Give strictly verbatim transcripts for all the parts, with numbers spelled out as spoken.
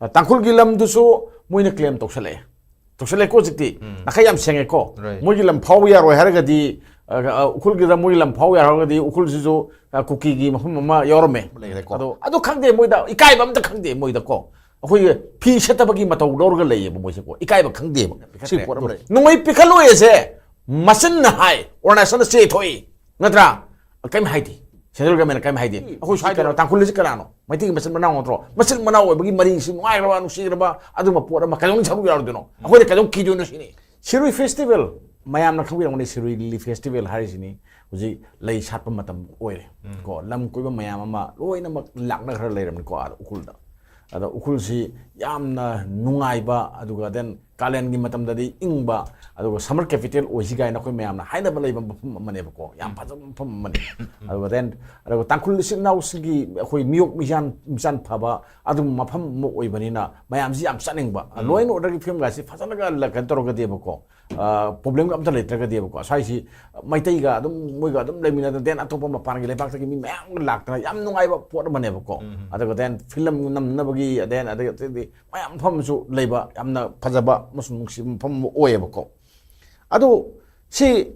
ꯇꯥꯡꯈꯨꯜꯒꯤ ꯂꯝꯗꯨꯁꯨ ꯃꯣꯏꯅ ꯀ꯭ꯂꯦꯝ ꯇꯧꯁꯜꯂꯛꯑꯦ꯫ ꯇꯧꯁꯜꯂꯛꯑꯦꯀꯣ ꯍꯧꯖꯤꯛꯇꯤ꯫ ꯎꯝ꯫ ꯅꯥꯈꯩ ꯌꯥꯝ ꯁꯦꯡꯉꯦꯀꯣ꯫ Right. ꯃꯣꯏꯒꯤ ꯂꯝ ꯐꯥꯎꯕ ꯌꯥꯔꯣꯏ ꯍꯥꯏꯔꯒꯗꯤ, ꯑ, ꯑ, ꯎꯈ꯭ꯔꯨꯜꯒꯤꯗ ꯃꯣꯏꯒꯤ ꯂꯝ ꯐꯥꯎꯕ ꯌꯥꯔꯣꯏ ꯍꯥꯏꯔꯒꯗꯤ ꯎꯈ꯭ꯔꯨꯜꯁꯤꯁꯨ, ꯑ, ꯀꯨꯀꯤꯒꯤ ꯃꯐꯝ ꯑꯃ ꯌꯥꯎꯔꯝꯃꯦ꯫ ꯂꯩꯔꯦꯀꯣ꯫ ꯑꯗꯣ, ꯑꯗꯨ ꯈꯪꯗꯦ ꯃꯣꯏꯗ, ꯏꯀꯥꯏꯕ ꯑꯝꯇ ꯈꯪꯗꯦ ꯃꯣꯏꯗꯀꯣ꯫ ꯑꯩꯈꯣꯏꯒꯤ ꯐꯤ ꯁꯦꯠꯇꯕꯒꯤ ꯃꯇꯧ ꯂꯧꯔꯒ ꯂꯩꯌꯦꯕ ꯃꯣꯏꯁꯦꯀꯣ꯫ ꯏꯀꯥꯏꯕ ꯈꯪꯗꯦꯕ꯫ ꯄꯤꯈꯠꯈ꯭ꯔꯦ꯫ ꯁꯤ ꯄꯣꯠ ꯑꯃ ꯂꯩ꯫ ꯅꯣꯡꯃꯩ ꯄꯤꯈꯠꯂꯣꯏꯁꯦ ꯃꯆꯤꯟꯅ ꯍꯥꯏ, ꯑꯔꯨꯅꯥꯆꯜꯗ ꯆꯦ ꯊꯣꯛꯏ꯫ ꯅꯠꯇ꯭ꯔꯥ? ꯀꯩꯝ ꯍꯥꯏꯗꯦ꯫ Central government ꯀꯩꯝ ꯍꯥꯏꯗꯦ꯫ ꯑꯩꯈꯣꯏ ꯁ꯭ꯋꯥꯏ ꯀꯩꯅꯣ, ꯇꯥꯡꯈꯨꯜ ꯑꯁꯤ ꯀꯅꯥꯅꯣ? ꯃꯩꯇꯩꯒꯤ ꯃꯆꯤꯟ ꯃꯅꯥꯎ ꯅꯠꯇ꯭ꯔꯣ? ꯃꯆꯤꯟ ꯃꯅꯥꯎ ꯑꯣꯏꯕꯒꯤ ꯃꯔꯤꯁꯤ ꯅꯨꯡꯉꯥꯏꯈ꯭ꯔꯕ, ꯅꯨꯡꯁꯤꯈ꯭ꯔꯕ ꯑꯗꯨꯒꯨꯝꯕ ꯄꯣꯠ ꯑꯃ ꯀꯩꯗꯧꯅ ꯁꯔꯨꯛ ꯌꯥꯔꯣꯏꯗꯣꯏꯅꯣ? ꯑꯩꯈꯣꯏꯅ ꯀꯩꯗꯧ ꯀꯤꯗꯣꯏꯅꯣ ꯁꯤꯅꯤ꯫ ꯁꯤꯔꯨꯏ festival, ꯃꯌꯥꯝꯅ ꯈꯪꯕꯤꯔꯝꯒꯅꯤ, ꯁꯤꯔꯨꯏ ꯂꯤꯂꯤ festival ꯍꯥꯏꯔꯤꯁꯤꯅꯤ ꯍꯧꯖꯤꯛ ꯂꯩ ꯁꯥꯠꯄ ꯃꯇꯝ ꯑꯣꯏꯔꯦ꯫ ꯎꯝ꯫ ꯀꯣ, ꯂꯝ ꯀꯣꯏꯕ ꯃꯌꯥꯝ ꯑꯃ ꯂꯣꯏꯅꯃꯛ ꯂꯥꯛꯅꯈ꯭ꯔ ꯂꯩꯔꯕꯅꯤꯀꯣ ꯑꯥꯗ ꯎꯈ꯭ꯔꯨꯜꯗ꯫ ꯑꯗ ꯎꯈ꯭ꯔꯨꯜꯁꯤ ꯌꯥꯝꯅ ꯅꯨꯡꯉꯥꯏꯕ, ꯑꯗꯨꯒ then ꯀꯥꯂꯦꯟꯒꯤ ꯃꯇꯝꯗꯗꯤ ꯏꯪꯕ, ꯑꯗꯨꯒ summer capital ꯑꯣꯏꯁꯤ ꯀꯥꯏꯅ ꯑꯩꯈꯣꯏ ꯃꯌꯥꯝꯅ ꯍꯥꯏꯅꯕ ꯂꯩꯕ ꯃꯐꯝ ꯑꯃꯅꯦꯕꯀꯣ꯫ ꯌꯥꯝ ꯐꯖꯕ ꯃꯐꯝ ꯑꯃꯅꯤ꯫ ꯑꯗꯨꯒ then, ꯑꯗꯨꯒ ꯇꯥꯡꯈꯨꯜ ꯏꯆꯤꯜ ꯏꯅꯥꯎꯁꯤꯡꯒꯤ ꯑꯩꯈꯣꯏ ꯃꯤꯑꯣꯛ ꯃꯤꯆꯥꯟ, ꯃꯤꯆꯥꯟ ꯐꯕ ꯑꯗꯨꯒꯨꯝꯕ ꯃꯐꯝ ꯑꯃ ꯑꯣꯏꯕꯅꯤꯅ ꯃꯌꯥꯝꯁꯤ ꯌꯥꯝ ꯆꯠꯅꯤꯡꯕ꯫ Law and Orderꯒꯤ ꯐꯤꯕꯝꯒꯁꯤ ꯐꯖꯅꯒ ꯂ-, ꯀꯩꯅꯣ ꯇꯧꯔꯒꯗꯤꯕꯀꯣ, ꯑ, problemꯒ ꯑꯝꯇ ꯂꯩꯇ꯭ꯔꯒꯗꯤꯕꯀꯣ, ꯁ꯭ꯋꯥꯏꯁꯤ ꯃꯩꯇꯩꯒ ꯑꯗꯨꯝ, ꯃꯣꯏꯒ ꯑꯗꯨꯝ ꯂꯩꯃꯤꯟꯅꯗꯅ then ꯑꯇꯣꯞꯄ ꯃꯄꯥꯟꯒꯤ ꯂꯩꯕꯥꯛꯇꯒꯤ ꯃꯤ ꯃꯌꯥꯝ ꯂꯥꯛꯇꯅ ꯌꯥꯝ ꯅꯨꯡꯉꯥꯏꯕ ꯄꯣꯠ ꯑꯃꯅꯦꯕꯀꯣ꯫ ꯎꯝ꯫ ꯑꯗꯨꯒ then film ꯅꯝꯅꯕꯒꯤ, then ꯑꯗꯒꯤ ꯑꯇꯩꯗꯤ ꯃꯌꯥꯝ ꯃꯐꯝ ꯑꯃꯁꯨ ꯂꯩꯕ, ꯌꯥꯝꯅ ꯐꯖꯕ ꯑꯃꯁꯨꯡ ꯅꯨꯡꯁꯤꯕ ꯃꯐꯝ ꯑꯃ ꯑꯣꯏꯌꯦꯕꯀꯣ꯫ ꯑꯗꯣ ꯁꯤ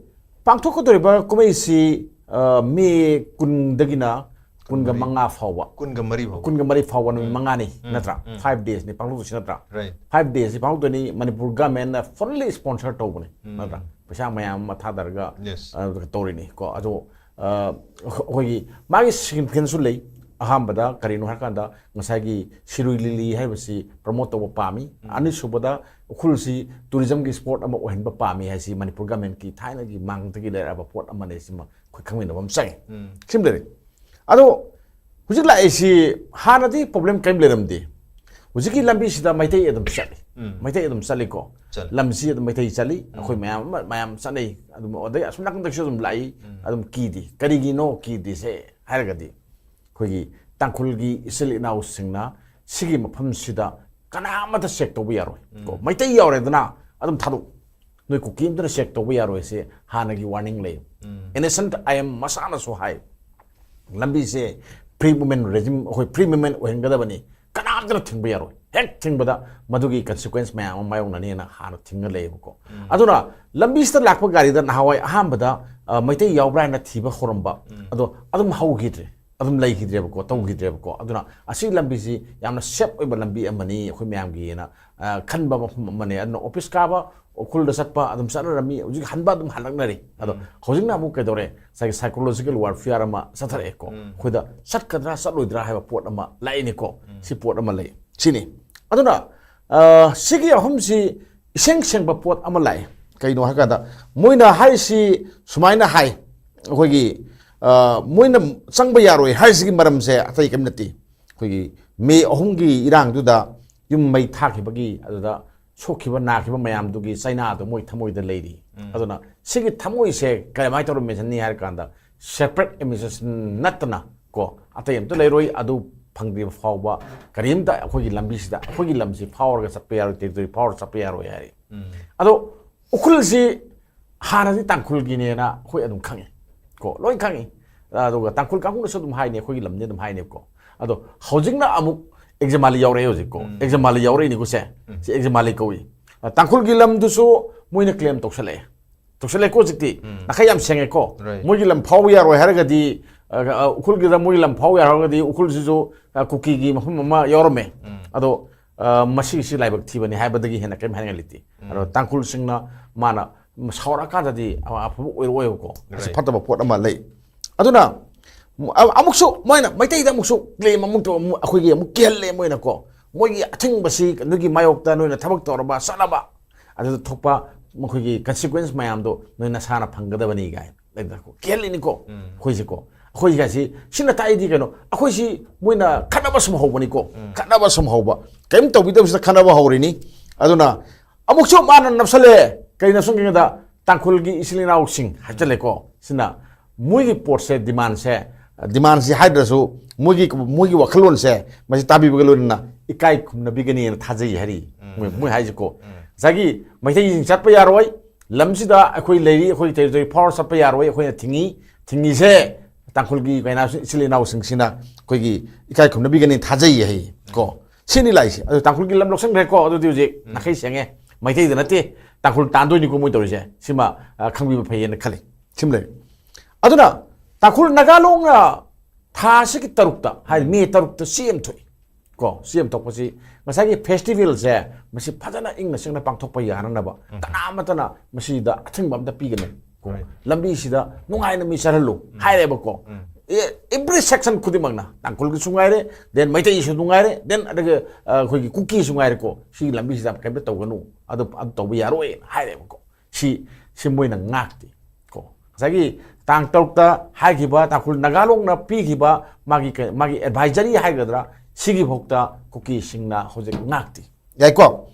ꯄꯥꯡꯊꯣꯛꯀꯗꯧꯔꯤꯕ ꯀꯨꯝꯍꯩꯁꯤ, ꯑ, May ꯀꯨꯟꯗꯒꯤꯅ ꯀꯨꯟꯒ ꯃꯉꯥ ꯐꯥꯎꯕ꯫ ꯀꯨꯟꯒ ꯃꯔꯤ ꯐꯥꯎꯕ꯫ ꯀꯨꯟꯒ ꯃꯔꯤ ꯐꯥꯎꯕ ꯅꯨꯃꯤꯠ ꯎꯝ꯫ ꯃꯉꯥꯅꯤ ꯎꯝ, ꯅꯠꯇ꯭ꯔꯥ? ꯎꯝ꯫ Five daysꯅꯤ ꯄꯥꯡꯊꯣꯛꯇꯣꯏꯁꯤ ꯅꯠꯇ꯭ꯔꯥ? Right. Five daysꯁꯤ ꯄꯥꯡꯊꯣꯛꯇꯣꯏꯅꯤ, Manipur governmentꯅ fully sponsor ꯇꯧꯕꯅꯤ ꯎꯝ꯫ ꯅꯠꯇ꯭ꯔꯥ? ꯄꯩꯁꯥ ꯃꯌꯥꯝ ꯑꯃ ꯊꯥꯗꯔꯒ, Yes. ꯑ, ꯇꯧꯔꯤꯅꯤ ꯀꯣ꯫ ꯑꯗꯣ, ꯑ, ꯑꯩꯈꯣꯏꯒꯤ ꯃꯥꯒꯤ significanceꯁꯨ ꯂꯩ꯫ ꯑꯍꯥꯟꯕꯗ ꯀꯔꯤꯅꯣ ꯍꯥꯏꯔꯀꯥꯟꯗ ꯉꯁꯥꯏꯒꯤ ꯁꯤꯔꯨꯏ ꯂꯤꯂꯤ ꯍꯥꯏꯕꯁꯤ promote ꯇꯧꯕ ꯄꯥꯝꯃꯤ꯫ ꯎꯝ꯫ ꯑꯅꯤꯁꯨꯕꯗ ꯎꯈ꯭ꯔꯨꯜꯁꯤ tourismꯒꯤ spot ꯑꯃ ꯑꯣꯏꯍꯟꯕ ꯄꯥꯝꯃꯤ ꯍꯥꯏꯁꯤ ꯃꯅꯤꯄꯨꯔ governmentꯀꯤ ꯊꯥꯏꯅꯒꯤ ꯃꯥꯡꯗꯒꯤ ꯂꯩꯔꯛꯑꯕ ꯄꯣꯠ ꯑꯃꯅꯤ꯫ ꯁꯤꯃ ꯑꯩꯈꯣꯏ ꯈꯪꯃꯤꯟꯅꯕ ꯑꯃ ꯆꯪꯉꯤ꯫ ꯎꯝ꯫ ꯁꯤꯃ ꯂꯩꯔꯦ꯫ ꯑꯗꯣ ꯍꯧꯖꯤꯛ ꯂꯥꯛꯏꯁꯤ ꯍꯥꯟꯅꯗꯤ problem ꯀꯔꯤꯝ ꯂꯩꯔꯝꯗꯦ꯫ ꯍꯧꯖꯤꯛꯀꯤ ꯂꯝꯕꯤꯁꯤꯗ ꯃꯩꯇꯩ ꯑꯗꯨꯝ ꯆꯠꯂꯤ꯫ ꯎꯝ꯫ ꯃꯩꯇꯩ ꯑꯗꯨꯝ ꯆꯠꯂꯤꯀꯣ꯫ ꯆꯠꯂꯤ꯫ ꯂꯝꯁꯤ ꯑꯗꯨꯝ ꯃꯩꯇꯩ ꯆꯠꯂꯤ꯫ ꯎꯝ꯫ ꯑꯩꯈꯣꯏ ꯃꯌꯥꯝ ꯑꯃ, ꯃꯌꯥꯝ ꯆꯠꯅꯩ꯫ ꯑꯗꯨꯝ ꯑꯗꯩ ꯑꯁꯣꯝ ꯅꯥꯀꯟꯗꯒꯤꯁꯨ ꯑꯗꯨꯝ ꯂꯥꯛꯏ꯫ ꯎꯝ꯫ ꯑꯗꯨꯝ ꯀꯤꯗꯦ꯫ ꯀꯔꯤꯒꯤꯅꯣ ꯀꯤꯗ꯭ꯔꯤꯁꯦ ꯍꯥꯏꯔꯒꯗꯤ ꯑꯩꯈꯣꯏꯒꯤ ꯇꯥꯡꯈꯨꯜꯒꯤ ꯏꯆꯤꯜ ꯏꯅꯥꯎꯁꯤꯡꯅ ꯁꯤꯒꯤ ꯃꯐꯝꯁꯤꯗ ꯀꯅꯥ ꯑꯃꯠꯇ check ꯇꯧꯕ ꯌꯥꯔꯣꯏ꯫ ꯀꯣ, ꯎꯝ꯫ ꯃꯩꯇꯩ ꯌꯥꯎꯔꯦꯗꯅ ꯑꯗꯨꯝ ꯊꯥꯗꯣꯛ꯫ ꯅꯣꯏ ꯀꯨꯀꯤ ꯑꯃꯠꯇꯅ check ꯇꯧꯕ ꯌꯥꯔꯣꯏꯁꯦ ꯍꯥꯟꯅꯒꯤ warning ꯂꯩ꯫ ꯎꯝ꯫ N S N I M ꯃꯁꯥꯅꯁꯨ ꯍꯥꯏ꯫ ꯂꯝꯕꯤꯁꯦ free movement regime, ꯑꯩꯈꯣꯏ free movement ꯑꯣꯏꯍꯟꯒꯗꯕꯅꯤ꯫ ꯀꯅꯥꯝ ꯁꯣꯏꯗꯅ ꯊꯤꯡꯕ ꯌꯥꯔꯣꯏ꯫ ꯍꯦꯛ ꯊꯤꯡꯕꯗ ꯃꯗꯨꯒꯤ consequence ꯃꯌꯥꯝ ꯑꯃ ꯃꯥꯌꯣꯛꯅꯅꯤꯅ ꯍꯥꯟꯅ ꯊꯤꯡꯉ ꯂꯩꯌꯦꯕꯀꯣ꯫ ꯑꯗꯨꯅ ꯂꯝꯕꯤꯁꯤꯗ ꯂꯥꯛꯄ ꯒꯥꯔꯤꯗ ꯅꯍꯥꯟꯋꯥꯏ ꯑꯍꯥꯟꯕꯗ, ꯑ, ꯃꯩꯇꯩ ꯌꯥꯎꯕ꯭ꯔꯥ ꯍꯥꯏꯅ ꯊꯤꯕ ꯍꯧꯔꯝꯕ, ꯑꯗꯣ ꯑꯗꯨꯝ ꯍꯧꯈꯤꯗ꯭ꯔꯦ, ꯑꯗꯨꯝ ꯂꯩꯈꯤꯗ꯭ꯔꯦꯕꯀꯣ, ꯇꯧꯈꯤꯗ꯭ꯔꯦꯕꯀꯣ꯫ ꯑꯗꯨꯅ ꯑꯁꯤ ꯂꯝꯕꯤꯁꯤ ꯌꯥꯝꯅ safe ꯑꯣꯏꯕ ꯂꯝꯕꯤ ꯑꯃꯅꯤ ꯑꯩꯈꯣꯏ ꯃꯌꯥꯝꯒꯤꯅ, ꯑ, ꯈꯟꯕ ꯃꯐꯝ ꯑꯃꯅꯤ꯫ ꯑꯗꯨꯅ office ꯀꯥꯕ, ꯎꯈ꯭ꯔꯨꯜꯗ ꯆꯠꯄ ꯑꯗꯨꯝ ꯆꯠꯅꯔꯝꯃꯤ, ꯍꯧꯖꯤꯛ ꯍꯟꯕ ꯑꯗꯨꯝ ꯍꯜꯂꯛꯅꯔꯤ꯫ ꯑꯗꯣ ꯍꯧꯖꯤꯛꯅ ꯑꯃꯨꯛ ꯀꯩꯗꯧꯔꯦ? ꯉꯁꯥꯏꯒꯤ psychological warfare ꯑꯃ ꯆꯠꯊꯔꯛꯑꯦꯀꯣ꯫ ꯑꯩꯈꯣꯏꯗ ꯆꯠꯀꯗ꯭ꯔꯥ ꯆꯠꯂꯣꯏꯗ꯭ꯔꯥ ꯍꯥꯏꯕ ꯄꯣꯠ ꯑꯃ ꯂꯥꯛꯏꯅꯤꯀꯣ꯫ ꯁꯤ ꯄꯣꯠ ꯑꯃ ꯂꯩ꯫ ꯁꯤꯅꯤ꯫ ꯑꯗꯨꯅ, ꯑ, ꯁꯤꯒꯤ ꯑꯍꯨꯝꯁꯤ ꯏꯁꯦꯡ ꯁꯦꯡꯕ ꯄꯣꯠ ꯑꯃ ꯂꯥꯛꯑꯦ꯫ ꯀꯩꯅꯣ ꯍꯥꯏꯀꯥꯟꯗ ꯃꯣꯏꯅ ꯍꯥꯏꯔꯤꯁꯤ ꯁꯨꯃꯥꯏꯅ ꯍꯥꯏ, ꯑꯩꯈꯣꯏꯒꯤ, ꯑ, ꯃꯣꯏꯅ ꯆꯪꯕ ꯌꯥꯔꯣꯏ ꯍꯥꯏꯔꯤꯁꯤꯒꯤ ꯃꯔꯝꯁꯦ ꯑꯇꯩ ꯀꯔꯤꯝ ꯅꯠꯇꯦ꯫ ꯑꯩꯈꯣꯏꯒꯤ ꯃꯦ ꯑꯍꯨꯝꯒꯤ ꯏꯔꯥꯡꯗꯨꯗ ꯌꯨꯝ ꯃꯩ ꯊꯥꯈꯤꯕꯒꯤ, ꯑꯗꯨꯗ ꯁꯣꯛꯈꯤꯕ ꯅꯥꯈꯤꯕ ꯃꯌꯥꯝꯗꯨꯒꯤ ꯆꯩꯅꯥꯗꯣ ꯃꯣꯏ ꯊꯃꯣꯏꯗ ꯂꯩꯔꯤ꯫ ꯑꯗꯨꯅ ꯁꯤꯒꯤ ꯊꯃꯣꯏꯁꯦ ꯀꯃꯥꯏꯅ ꯇꯧꯔ ꯃꯦꯟꯁꯤꯟꯅꯤ ꯍꯥꯏꯔ ꯀꯥꯟꯗ, separate administration ꯅꯠꯇꯅ ꯀꯣ, ꯑꯇꯩ ꯑꯝꯇ ꯂꯩꯔꯣꯏ꯫ ꯑꯗꯨ ꯐꯪꯗ꯭ꯔꯤꯕ ꯐꯥꯎꯕ ꯀꯔꯤꯝꯇ ꯑꯩꯈꯣꯏꯒꯤ ꯂꯝꯕꯤꯁꯤꯗ, ꯑꯩꯈꯣꯏꯒꯤ ꯂꯝꯁꯤ ꯐꯥꯎꯔꯒ ꯆꯠꯄ ꯌꯥꯔꯣꯏ, territory ꯐꯥꯎꯔꯒ ꯆꯠꯄ ꯌꯥꯔꯣꯏ ꯍꯥꯏꯔꯤ꯫ ꯑꯗꯣ ꯎꯈ꯭ꯔꯨꯜꯁꯤ ꯍꯥꯟꯅꯗꯤ ꯇꯥꯡꯈꯨꯜꯒꯤꯅꯦꯅ ꯑꯩꯈꯣꯏ ꯑꯗꯨꯝ ꯈꯪꯉꯤ ꯀꯣ, ꯂꯣꯏ ꯈꯪꯉꯤ꯫ ꯑꯗꯨꯒ ꯇꯥꯡꯈꯨꯜ ꯀꯥꯡꯕꯨꯅꯁꯨ ꯑꯗꯨꯝ ꯍꯥꯏꯅꯤ, ꯑꯩꯈꯣꯏꯒꯤ ꯂꯝꯅꯤ ꯑꯗꯨꯝ ꯍꯥꯏꯅꯦꯕꯀꯣ꯫ ꯑꯗꯣ ꯍꯧꯖꯤꯛꯅ ꯑꯃꯨꯛ ꯑꯦꯛꯖꯃꯥꯂꯤ ꯌꯥꯎꯔꯛꯑꯦ ꯍꯧꯖꯤꯛꯀꯣ꯫ ꯑꯦꯛꯖꯃꯥꯂꯤ ꯌꯥꯎꯔꯛꯏꯅꯤꯀꯣ ꯁꯦ꯫ ꯁꯤ ꯑꯦꯛꯖꯃꯥꯂꯤ ꯀꯧꯏ꯫ ꯑ, ꯇꯥꯡꯈꯨꯜꯒꯤ ꯂꯝꯗꯨꯁꯨ ꯃꯣꯏꯅ claim ꯇꯧꯁꯜꯂꯛꯑꯦ꯫ ꯇꯧꯁꯜꯂꯛꯑꯦꯀꯣ ꯍꯧꯖꯤꯛꯇꯤ꯫ ꯅꯥꯈꯩ ꯌꯥꯝ ꯁꯦꯡꯉꯦꯀꯣ꯫ Right. ꯃꯣꯏꯒꯤ ꯂꯝ ꯐꯥꯎꯕ ꯌꯥꯔꯣꯏ ꯍꯥꯏꯔꯒꯗꯤ, ꯑ, ꯑ, ꯎꯈ꯭ꯔꯨꯜꯒꯤꯗ ꯃꯣꯏꯒꯤ ꯂꯝ ꯐꯥꯎꯕ ꯌꯥꯔꯣꯏ ꯍꯥꯏꯔꯒꯗꯤ ꯎꯈ꯭ꯔꯨꯜꯁꯤꯁꯨ, ꯑ, ꯀꯨꯀꯤꯒꯤ ꯃꯐꯝ ꯑꯃ ꯌꯥꯎꯔꯝꯃꯦ꯫ ꯑꯗꯣ, ꯑ, ꯃꯁꯤꯒꯤꯁꯤ ꯂꯥꯏꯕꯛ ꯊꯤꯕꯅꯤ ꯍꯥꯏꯕꯗꯒꯤ ꯍꯦꯟꯅ ꯀꯔꯤꯝ ꯍꯥꯏꯅꯤꯡꯉꯥꯏ ꯂꯩꯇꯦ꯫ ꯑꯗꯣ ꯇꯥꯡꯈꯨꯜꯁꯤꯡꯅ ꯃꯥꯅ ꯁꯥꯎꯔꯛꯑꯀꯥꯟꯗꯗꯤ ꯑ-, ꯑꯐꯕ ꯑꯣꯏꯔꯛꯑꯣꯏꯕꯀꯣ꯫ ꯑꯁꯤ Right. ꯐꯠꯇꯕ ꯄꯣꯠ ꯑꯃ ꯂꯩ꯫ ꯑꯗꯨꯅ ꯑ-, ꯑꯃꯨꯛꯁꯨ ꯃꯣꯏꯅ ꯃꯩꯇꯩꯗ ꯑꯃꯨꯛꯁꯨ claim ꯑꯃꯨꯛ ꯇꯧ-, ꯑꯃꯨꯛ ꯑꯩꯈꯣꯏꯒꯤ ꯑꯃꯨꯛ ꯀꯤꯍꯜꯂꯦ ꯃꯣꯏꯅꯀꯣ꯫ ꯃꯣꯏꯒꯤ ꯑꯊꯤꯡꯕꯁꯤ ꯅꯣꯏꯒꯤ ꯃꯥꯌꯣꯛꯇ ꯅꯣꯏꯅ ꯊꯕꯛ ꯇꯧꯔꯕ ꯆꯠꯂꯕ ꯑꯗꯨꯗ ꯊꯣꯛꯄ ꯃꯈꯣꯏꯒꯤ consequence ꯃꯌꯥꯝꯗꯣ ꯅꯣꯏ ꯅꯁꯥꯅ ꯐꯪꯒꯗꯕꯅꯤ ꯀꯥꯏꯅ ꯂꯩꯗꯅꯀꯣ꯫ ꯀꯤꯍꯜꯂꯤꯅꯤꯀꯣ ꯑꯩꯈꯣꯏꯁꯦꯀꯣ꯫ ꯑꯩꯈꯣꯏ ꯀꯥꯏꯁꯤ ꯁꯤꯅ ꯇꯥꯛꯏꯗꯤ ꯀꯩꯅꯣ? ꯑꯩꯈꯣꯏꯁꯤ ꯃꯣꯏꯅ ꯈꯠꯅꯕ ꯁꯨꯝ ꯍꯧꯕꯅꯤꯀꯣ꯫ ꯈꯠꯅꯕ ꯁꯨꯝ ꯍꯧꯕ꯫ ꯀꯔꯤꯝ ꯇꯧꯕꯤꯗꯕꯁꯤꯗ ꯈꯠꯅꯕ ꯍꯧꯔꯤꯅꯤ꯫ ꯑꯗꯨꯅ ꯑꯃꯨꯛꯁꯨ ꯃꯥꯅ ꯅꯞꯁꯜꯂꯦ꯫ ꯀꯔꯤ ꯅꯞꯁꯟꯒꯦꯗ, ꯇꯥꯡꯈꯨꯜꯒꯤ ꯏꯆꯤꯜ ꯏꯅꯥꯎꯁꯤꯡ ꯍꯥꯏꯖꯜꯂꯦꯀꯣ꯫ ꯁꯤꯅ ꯃꯣꯏꯒꯤ ꯄꯣꯠꯁꯦ, demandꯁꯦ, demandꯁꯤ ꯍꯥꯏꯗ꯭ꯔꯁꯨ ꯃꯣꯏꯒꯤ, ꯃꯣꯏꯒꯤ ꯋꯥꯈꯜꯂꯣꯟꯁꯦ ꯃꯁꯤ ꯇꯥꯕꯤꯕꯒ ꯂꯣꯏꯅꯅ ꯏꯀꯥꯏ ꯈꯨꯝꯅꯕꯤꯒꯅꯤꯅ ꯊꯥꯖꯩ ꯍꯥꯏꯔꯤ꯫ ꯃꯣꯏ, ꯃꯣꯏ ꯍꯥꯏꯁꯤꯀꯣ꯫ ꯉꯁꯥꯏꯒꯤ ꯃꯩꯇꯩꯁꯤꯡ ꯆꯠꯄ ꯌꯥꯔꯣꯏ, ꯂꯝꯁꯤꯗ ꯑꯩꯈꯣꯏ ꯂꯩꯔꯤ, ꯑꯩꯈꯣꯏ territory ꯐꯥꯎꯔ ꯆꯠꯄ ꯌꯥꯔꯣꯏ, ꯑꯩꯈꯣꯏꯅ ꯊꯤꯡꯉꯤ, ꯊꯤꯡꯉꯤꯁꯦ ꯇꯥꯡꯈꯨꯜꯒꯤ ꯀꯩꯅꯥ ꯏꯆꯤꯜ ꯏꯅꯥꯎꯁꯤꯡꯁꯤꯅ ꯑꯩꯈꯣꯏꯒꯤ ꯏꯀꯥꯏ ꯈꯨꯝꯅꯕꯤꯒꯅꯤ ꯊꯥꯖꯩ ꯍꯥꯏ ꯀꯣ꯫ ꯁꯤꯅꯤ ꯂꯥꯛꯏꯁꯦ꯫ ꯑꯗꯨ ꯇꯥꯡꯈꯨꯜꯒꯤ ꯂꯝ ꯂꯧꯁꯤꯟꯈ꯭ꯔꯦꯀꯣ꯫ ꯑꯗꯨꯗꯤ ꯍꯧꯖꯤꯛ ꯅꯥꯈꯩ ꯁꯦꯡꯉꯦ꯫ ꯃꯩꯇꯩꯗ ꯅꯠꯇꯦ, ꯇꯥꯡꯈꯨꯜ ꯇꯥꯟꯗꯣꯏꯅꯤꯀꯣ ꯃꯣꯏ ꯇꯧꯔꯤꯁꯦ꯫ ꯁꯤꯃ, ꯑ, ꯈꯪꯕꯤꯕ ꯐꯩꯌꯦꯅ ꯈꯜꯂꯤ꯫ ꯁꯤꯃ ꯂꯩꯔꯦ꯫ ꯑꯗꯨꯅ ꯇꯥꯡꯈꯨꯜ ꯅꯥꯒꯥ ꯂꯣꯡꯅ ꯊꯥ ꯑꯁꯤꯒꯤ ꯇꯔꯨꯛꯇ, ꯍꯥꯏꯗꯤ ꯃꯦ ꯇꯔꯨꯛꯇ ꯁꯤ ꯑꯃ ꯊꯣꯛꯏ꯫ ꯀꯣ, ꯁꯤ ꯑꯃ ꯊꯣꯛꯄꯁꯤ ꯉꯁꯥꯏꯒꯤ ꯐꯦꯁꯇꯤꯚꯦꯜꯁꯦ ꯃꯁꯤ ꯐꯖꯅ ꯏꯪꯅ ꯆꯤꯛꯅ ꯄꯥꯡꯊꯣꯛꯄ ꯌꯥꯅꯅꯕ ꯀꯅꯥ ꯑꯃꯠꯇꯅ ꯃꯁꯤꯗ ꯑꯊꯤꯡꯕ ꯑꯝꯇ ꯄꯤꯒꯅꯨ꯫ ꯀꯣ, ꯂꯝꯕꯤꯁꯤꯗ ꯅꯨꯡꯉꯥꯏꯅ ꯃꯤ ꯆꯠꯍꯜꯂꯨ ꯍꯥꯏꯔꯦꯕꯀꯣ꯫ ꯑꯦ, every section ꯈꯨꯗꯤꯡꯃꯛꯅ, ꯇꯥꯡꯈꯨꯜꯒꯤꯁꯨ ꯉꯥꯏꯔꯦ, then ꯃꯩꯇꯩꯒꯤꯁꯨ ꯉꯥꯏꯔꯦ, then ꯑꯗꯨꯒ, ꯑ, ꯑꯩꯈꯣꯏꯒꯤ ꯀꯨꯀꯤꯁꯨ ꯉꯥꯏꯔꯦꯀꯣ, ꯁꯤꯒꯤ ꯂꯝꯕꯤꯁꯤꯗ ꯀꯩꯝꯇ ꯇꯧꯒꯅꯨ, ꯑꯗꯨ, ꯑꯗꯨ ꯇꯧꯕ ꯌꯥꯔꯣꯏꯅ ꯍꯥꯏꯔꯦꯕꯀꯣ꯫ ꯁꯤ, ꯁꯤ ꯃꯣꯏꯅ ꯉꯥꯛꯇꯦ꯫ ꯀꯣ, ꯉꯁꯥꯏꯒꯤ ꯇꯥꯡ ꯇꯔꯨꯛꯇ ꯍꯥꯏꯈꯤꯕ ꯇꯥꯡꯈꯨꯜ ꯅꯥꯒꯥ ꯂꯣꯡꯅ ꯄꯤꯈꯤꯕ ꯃꯥꯒꯤ ꯀ-, ꯃꯥꯒꯤ ꯑꯦꯗꯚꯥꯏꯖꯔꯤ ꯍꯥꯏꯒꯗ꯭ꯔꯥ, ꯁꯤꯒꯤꯐꯥꯎꯗ ꯀꯨꯀꯤꯁꯤꯡꯅ ꯍꯧꯖꯤꯛ ꯉꯥꯛꯇꯦ꯫ ꯌꯥꯏꯀꯣ?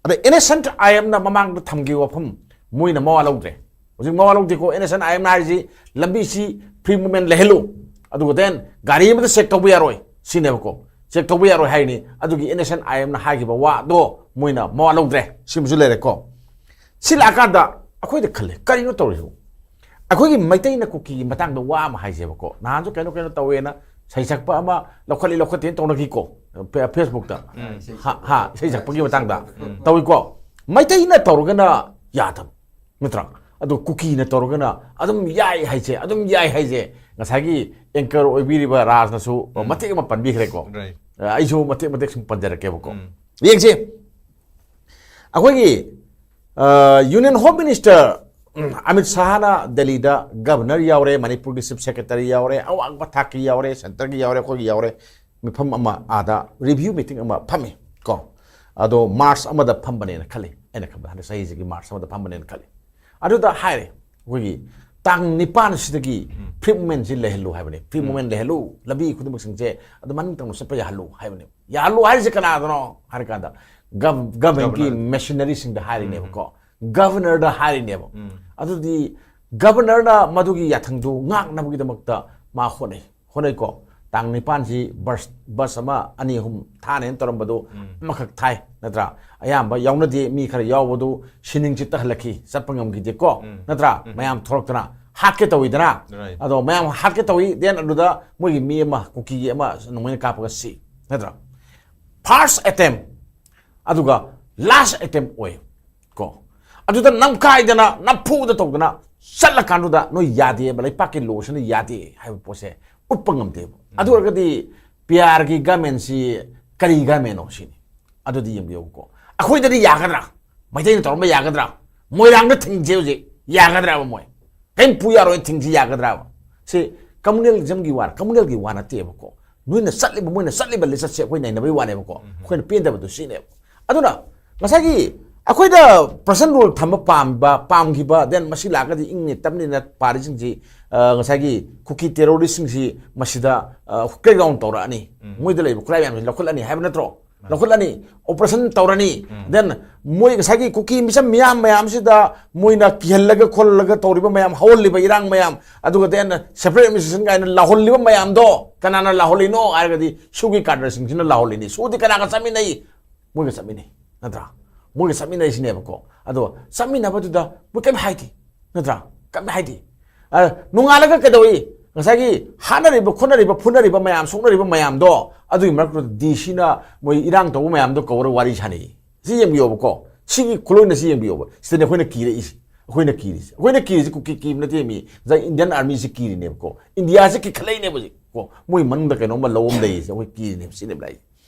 ꯑꯗ ꯑꯦꯟ ꯑꯦꯁ ꯑꯦꯟ ꯑꯥꯏ ꯑꯦꯝꯅ ꯃꯃꯥꯡꯗ ꯊꯝꯈꯤꯕ ꯋꯥꯐꯝ ꯃꯣꯏꯅ ꯃꯋꯥ ꯂꯧꯗ꯭ꯔꯦ꯫ ꯍꯧꯖꯤꯛ ꯃꯋꯥ ꯂꯧꯗꯦꯀꯣ꯫ ꯑꯦꯟ ꯑꯦꯁ ꯑꯦꯟ ꯑꯥꯏ ꯑꯦꯝꯅ ꯍꯥꯏꯔꯤꯁꯤ ꯂꯝꯕꯤꯁꯤ ꯐ꯭ꯔꯤ ꯃꯨꯚꯃꯦꯟ ꯂꯩꯍꯜꯂꯨ, ꯑꯗꯨꯒ then ꯒꯥꯔꯤ ꯑꯃꯗ ꯆꯦꯛ ꯇꯧꯕ ꯌꯥꯔꯣꯏ ꯁꯤꯅꯦꯕꯀꯣ꯫ ꯆꯦꯛ ꯇꯧꯕ ꯌꯥꯔꯣꯏ ꯍꯥꯏꯅꯤ꯫ ꯑꯗꯨꯒꯤ ꯑꯦꯟ ꯑꯦꯁ ꯑꯦꯟ ꯑꯥꯏ ꯑꯦꯝꯅ ꯍꯥꯏꯈꯤꯕ ꯋꯥꯗꯣ ꯃꯣꯏꯅ ꯃꯋꯥ ꯂꯧꯗ꯭ꯔꯦ꯫ ꯁꯤꯃꯁꯨ ꯂꯩꯔꯦꯀꯣ꯫ ꯁꯤ ꯂꯥꯛꯑꯀꯥꯟꯗ ꯑꯩꯈꯣꯏꯗ ꯈꯜꯂꯦ, ꯀꯔꯤꯅꯣ ꯇꯧꯔꯤꯁꯤꯕꯨ? ꯑꯩꯈꯣꯏꯒꯤ ꯃꯩꯇꯩꯅ ꯀꯨꯀꯤꯒꯤ ꯃꯇꯥꯡꯗ ꯋꯥ ꯑꯃ ꯍꯥꯏꯁꯦꯕꯀꯣ꯫ ꯅꯍꯥꯟꯁꯨ ꯀꯩꯅꯣ ꯀꯩꯅꯣ ꯇꯧꯋꯦꯅ ꯁꯩꯁꯛꯄ ꯑꯃ ꯂꯧꯈꯠꯂꯤ ꯂꯧꯈꯠꯇꯦꯅ ꯇꯧꯅꯈꯤꯀꯣ꯫ ꯐꯦ-, ꯐꯦꯁꯕꯨꯛꯇ꯫ ꯍꯥ, ꯍꯥ, ꯏꯁꯩ ꯁꯛꯄꯒꯤ ꯃꯇꯥꯡꯗ ꯇꯧꯏꯀꯣ꯫ ꯃꯩꯇꯩꯅ ꯇꯧꯔꯒꯅ ꯌꯥꯗꯕ, ꯅꯠꯇ꯭ꯔꯥ? ꯑꯗꯣ ꯀꯨꯀꯤꯅ ꯇꯧꯔꯒꯅ ꯑꯗꯨꯝ ꯌꯥꯏ ꯍꯥꯏꯁꯦ, ꯑꯗꯨꯝ ꯌꯥꯏ ꯍꯥꯏꯁꯦ꯫ ꯉꯁꯥꯏꯒꯤ anchor ꯑꯣꯏꯕꯤꯔꯤꯕ ꯔꯥꯖꯅꯁꯨ ꯃꯇꯦꯛ ꯑꯃ ꯄꯟꯕꯤꯈ꯭ꯔꯦꯀꯣ꯫ ꯑ, ꯑꯩꯁꯨ ꯃꯇꯦꯛ ꯃꯇꯦꯛ ꯁꯨꯝ ꯄꯟꯖꯔꯛꯀꯦꯕꯀꯣ꯫ ꯌꯦꯡꯁꯦ꯫ ꯑꯩꯈꯣꯏꯒꯤ, ꯑ, Union Home Minister, ꯎꯝ, ꯑꯃꯤꯠ ꯁꯥꯍꯅ ꯗꯦꯜꯂꯤꯗ governor ꯌꯥꯎꯔꯦ, ꯃꯅꯤꯄꯨꯔꯒꯤ chief secretary ꯌꯥꯎꯔꯦ, ꯑꯋꯥꯡꯕ ꯊꯥꯛꯀꯤ ꯌꯥꯎꯔꯦ, centreꯒꯤ ꯌꯥꯎꯔꯦ, ꯑꯩꯈꯣꯏꯒꯤ ꯌꯥꯎꯔꯦ꯫ ꯃꯤꯐꯝ ꯑꯃ ꯑꯥꯗ review meeting ꯑꯃ ꯐꯝꯃꯤ ꯀꯣ꯫ ꯑꯗꯣ March ꯑꯃꯗ ꯐꯝꯕꯅꯦꯅ ꯈꯜꯂꯤ, ꯑꯩꯅ ꯈꯟꯕꯗ ꯍꯟꯗꯛ ꯆꯍꯤꯁꯤꯒꯤ March ꯑꯃꯗ ꯐꯝꯕꯅꯦꯅ ꯈꯜꯂꯤ꯫ ꯑꯗꯨꯗ ꯍꯥꯏꯔꯦ, ꯑꯩꯈꯣꯏꯒꯤ ꯇꯥꯡ ꯅꯤꯄꯥꯟꯁꯤꯗꯒꯤ free movementꯁꯤ ꯂꯩꯍꯜꯂꯨ ꯍꯥꯏꯕꯅꯤ꯫ Free movement ꯂꯩꯍꯜꯂꯨ, ꯂꯝꯕꯤ ꯈꯨꯗꯤꯡꯃꯛꯁꯤꯡꯁꯦ ꯑꯗꯨ ꯃꯅꯤꯡ ꯇꯝꯅ ꯆꯠꯄ ꯌꯥꯍꯜꯂꯨ ꯍꯥꯏꯕꯅꯤ꯫ ꯌꯥꯍꯜꯂꯨ ꯍꯥꯏꯔꯤꯁꯦ ꯀꯅꯥꯗꯅꯣ ꯍꯥꯏꯔꯀꯥꯟꯗ, gov-, governmentꯀꯤ machineryꯁꯤꯡꯗ ꯍꯥꯏꯔꯤꯅꯦꯕꯀꯣ꯫ Governorꯗ ꯍꯥꯏꯔꯤꯅꯦꯕ꯫ ꯑꯗꯨꯗꯤ governorꯅ ꯃꯗꯨꯒꯤ ꯌꯥꯊꯪꯗꯨ ꯉꯥꯛꯅꯕꯒꯤꯗꯃꯛꯇ ꯃꯥ ꯍꯣꯠꯅꯩ, ꯍꯣꯠꯅꯩꯀꯣ꯫ ꯇꯥꯡ ꯅꯤꯄꯥꯟꯁꯤ bus, bus ꯑꯃ, ꯑꯅꯤ, ꯑꯍꯨꯝ ꯊꯥꯅꯦꯅ ꯇꯧꯔꯝꯕꯗꯨ ꯑꯃꯈꯛ ꯊꯥꯏ, ꯅꯠꯇ꯭ꯔꯥ? ꯑꯌꯥꯝꯕ ꯌꯥꯎꯅꯗꯦ, ꯃꯤ ꯈꯔ ꯌꯥꯎꯕꯗꯨ ꯁꯤꯅꯤꯡ ꯆꯤꯠꯇ ꯍꯜꯂꯛꯈꯤ, ꯆꯠꯄ ꯉꯝꯈꯤꯗꯦꯀꯣ, ꯅꯠꯇ꯭ꯔꯥ? ꯃꯌꯥꯝ ꯊꯣꯛꯂꯛꯇꯅ ꯍꯥꯠꯀꯦ ꯇꯧꯋꯤꯗꯅ꯫ ꯑꯗꯣ ꯃꯌꯥꯝ ꯍꯥꯠꯀꯦ ꯇꯧꯋꯤ, then ꯑꯗꯨꯗ ꯃꯣꯏꯒꯤ ꯃꯤ ꯑꯃ, ꯀꯨꯀꯤꯒꯤ ꯑꯃ ꯅꯣꯡꯃꯩꯅ ꯀꯥꯞꯄꯒ ꯁꯤ, ꯅꯠꯇ꯭ꯔꯥ? First attempt ꯑꯗꯨꯒ last attempt ꯑꯣꯏ ꯀꯣ꯫ ꯑꯗꯨꯗ ꯅꯝꯈꯥꯏꯗꯅ ꯅꯝꯐꯨꯗ ꯇꯧꯗꯅ ꯆꯠꯂꯀꯥꯟꯗꯨꯗ ꯅꯣꯏ ꯌꯥꯗꯦꯕ, ꯂꯩꯄꯥꯛꯀꯤ ꯂꯣꯁꯤꯅ ꯌꯥꯗꯦ ꯍꯥꯏꯕ ꯄꯣꯠꯁꯦ ꯎꯠꯄ ꯉꯝꯗꯦꯕ꯫ ꯑꯗꯨ ꯑꯣꯏꯔꯒꯗꯤ ꯄꯤ ꯑꯥꯔꯒꯤ ꯒꯃꯦꯟꯁꯤ ꯀꯔꯤ ꯒꯃꯦꯟꯅꯣ ꯁꯤꯅꯤ꯫ ꯑꯗꯨꯗꯤ ꯌꯦꯡꯕꯤꯌꯨꯀꯣ, ꯑꯩꯈꯣꯏꯗꯗꯤ ꯌꯥꯒꯗ꯭ꯔꯥ? ꯃꯩꯇꯩꯅ ꯇꯧꯔꯝꯕ ꯌꯥꯒꯗ꯭ꯔꯥ? ꯃꯣꯏꯔꯥꯡꯗ ꯊꯤꯡꯁꯦ ꯍꯧꯖꯤꯛ ꯌꯥꯒꯗ꯭ꯔꯕ? ꯃꯣꯏ ꯀꯔꯤꯝ ꯄꯨ ꯌꯥꯔꯣꯏ, ꯊꯤꯡꯁꯤ ꯌꯥꯒꯗ꯭ꯔꯕ? ꯁꯤ ꯀꯝꯃꯨꯅꯦꯂꯤꯖꯝꯒꯤ ꯋꯥ, ꯀꯝꯃꯨꯅꯦꯜꯒꯤ ꯋꯥ ꯅꯠꯇꯦꯕꯀꯣ꯫ ꯅꯣꯏꯅ ꯆꯠꯂꯤꯕ, ꯃꯣꯏꯅ ꯆꯠꯂꯤꯕ ꯂꯤꯆꯠꯁꯦ ꯑꯩꯈꯣꯏ ꯅꯩꯅꯕꯒꯤ ꯋꯥꯅꯦꯕꯀꯣ꯫ ꯑꯩꯈꯣꯏꯅ ꯄꯦꯟꯗꯕꯗꯨ ꯁꯤꯅꯦꯕ꯫ ꯑꯗꯨꯅ ꯉꯁꯥꯏꯒꯤ ꯑꯩꯈꯣꯏꯗ personal rule ꯊꯝꯕ ꯄꯥꯝꯕ, ꯄꯥꯝꯈꯤꯕ, then ꯃꯁꯤ ꯂꯥꯛꯑꯒꯗꯤ ꯏꯪꯅ ꯇꯞꯅ ꯄꯥꯔꯤꯁꯤꯡꯁꯤ, ꯑ, ꯉꯁꯥꯏꯒꯤ ꯀꯨꯀꯤ terroristꯁꯤꯡꯁꯤ ꯃꯁꯤꯗ, ꯑ, crackdown ꯇꯧꯔꯛꯑꯅꯤ, ꯃꯣꯏꯗ ꯂꯩꯕ ꯈꯨꯠꯂꯥꯏ ꯃꯌꯥꯝꯁꯤ ꯂꯧꯈꯠꯂꯅꯤ ꯍꯥꯏꯕ ꯅꯠꯇ꯭ꯔꯣ? ꯂꯧꯈꯠꯂꯅꯤ, operation ꯇꯧꯔꯅꯤ, then ꯃꯣꯏ ꯉꯁꯥꯏꯒꯤ ꯀꯨꯀꯤ ꯃꯤꯆꯝ ꯃꯤꯌꯥꯝ ꯃꯌꯥꯝꯁꯤꯗ ꯃꯣꯏꯅ ꯀꯤꯍꯜꯂꯒ ꯈꯣꯜꯂꯒ ꯇꯧꯔꯤꯕ ꯃꯌꯥꯝ, ꯍꯧꯍꯜꯂꯤꯕ ꯏꯔꯥꯡ ꯃꯌꯥꯝ, ꯑꯗꯨꯒ then separate administration ꯀꯥꯏꯅ ꯂꯥꯎꯍꯜꯂꯤꯕ ꯃꯌꯥꯝꯗꯣ ꯀꯅꯥꯅ ꯂꯥꯎꯍꯜꯂꯤꯅꯣ ꯍꯥꯏꯔꯒꯗꯤ ꯁꯨꯒꯤ cadreꯁꯤꯡꯁꯤꯅ ꯂꯥꯎꯍꯜꯂꯤꯅꯤ꯫ ꯁꯨꯗꯤ ꯀꯅꯥꯒ ꯆꯠꯃꯤꯟꯅꯩ? ꯃꯣꯏꯒ ꯆꯠꯃꯤꯟꯅꯩ, ꯅꯠꯇ꯭ꯔꯥ? ꯃꯣꯏꯒ ꯆꯠꯃꯤꯟꯅꯩꯁꯤꯅꯦꯕꯀꯣ꯫ ꯑꯗꯣ ꯆꯠꯃꯤꯟꯅꯕꯗꯨꯗ ꯃꯣꯏ ꯀꯔꯤꯝ ꯍꯥꯏꯗꯦ, ꯅꯠꯇ꯭ꯔꯥ? ꯀꯔꯤꯝ ꯍꯥꯏꯗꯦ꯫ ꯑ, ꯅꯣꯡꯉꯥꯜꯂꯒ ꯀꯩꯗꯧꯏ? ꯉꯁꯥꯏꯒꯤ ꯍꯥꯠꯅꯔꯤꯕ, ꯈꯣꯠꯅꯔꯤꯕ, ꯐꯨꯅꯔꯤꯕ ꯃꯌꯥꯝ, ꯁꯣꯛꯅꯔꯤꯕ ꯃꯌꯥꯝꯗꯣ, ꯑꯗꯨꯒꯤ ꯃꯔꯛꯇꯨꯗ ꯗꯤ ꯁꯤꯅ ꯃꯣꯏ ꯏꯔꯥꯡ ꯇꯧꯕ ꯃꯌꯥꯝꯗꯣ ꯀꯧꯔ ꯋꯥꯔꯤ ꯁꯥꯟꯅꯩ꯫ ꯁꯤ ꯌꯦꯡꯕꯤꯌꯣꯕꯀꯣ, ꯁꯤꯒꯤ ꯈꯨꯂꯣꯏꯅ ꯁꯤ ꯌꯦꯡꯕꯤꯌꯣꯕ꯫ ꯁꯤꯗꯅꯦ ꯑꯩꯈꯣꯏꯅ ꯀꯤꯔꯛꯏꯁꯦ, ꯑꯩꯈꯣꯏꯅ ꯀꯤꯔꯤꯁꯦ꯫ ꯑꯩꯈꯣꯏꯅ ꯀꯤꯔꯤꯁꯦ ꯀꯨꯀꯤ ꯀꯤꯕ ꯅꯠꯇꯦ ꯃꯤ, ꯉꯁꯥꯏ Indian Armyꯁꯤ ꯀꯤꯔꯤꯅꯦꯕꯀꯣ꯫ ꯏꯟꯗꯤꯌꯥꯁꯤ ꯀꯤꯈꯠꯂꯛꯏꯅꯦꯕ ꯍꯧꯖꯤꯛ ꯀꯣ꯫ ꯃꯣꯏ ꯃꯅꯨꯡꯗ ꯀꯩꯅꯣꯝꯃ ꯂꯧ ꯑꯃ ꯂꯩꯔꯤꯁꯦ ꯑꯩꯈꯣꯏ ꯀꯤꯔꯤꯅꯦꯕ, ꯁꯤꯅꯦꯕ ꯂꯥꯛꯏꯁꯦ꯫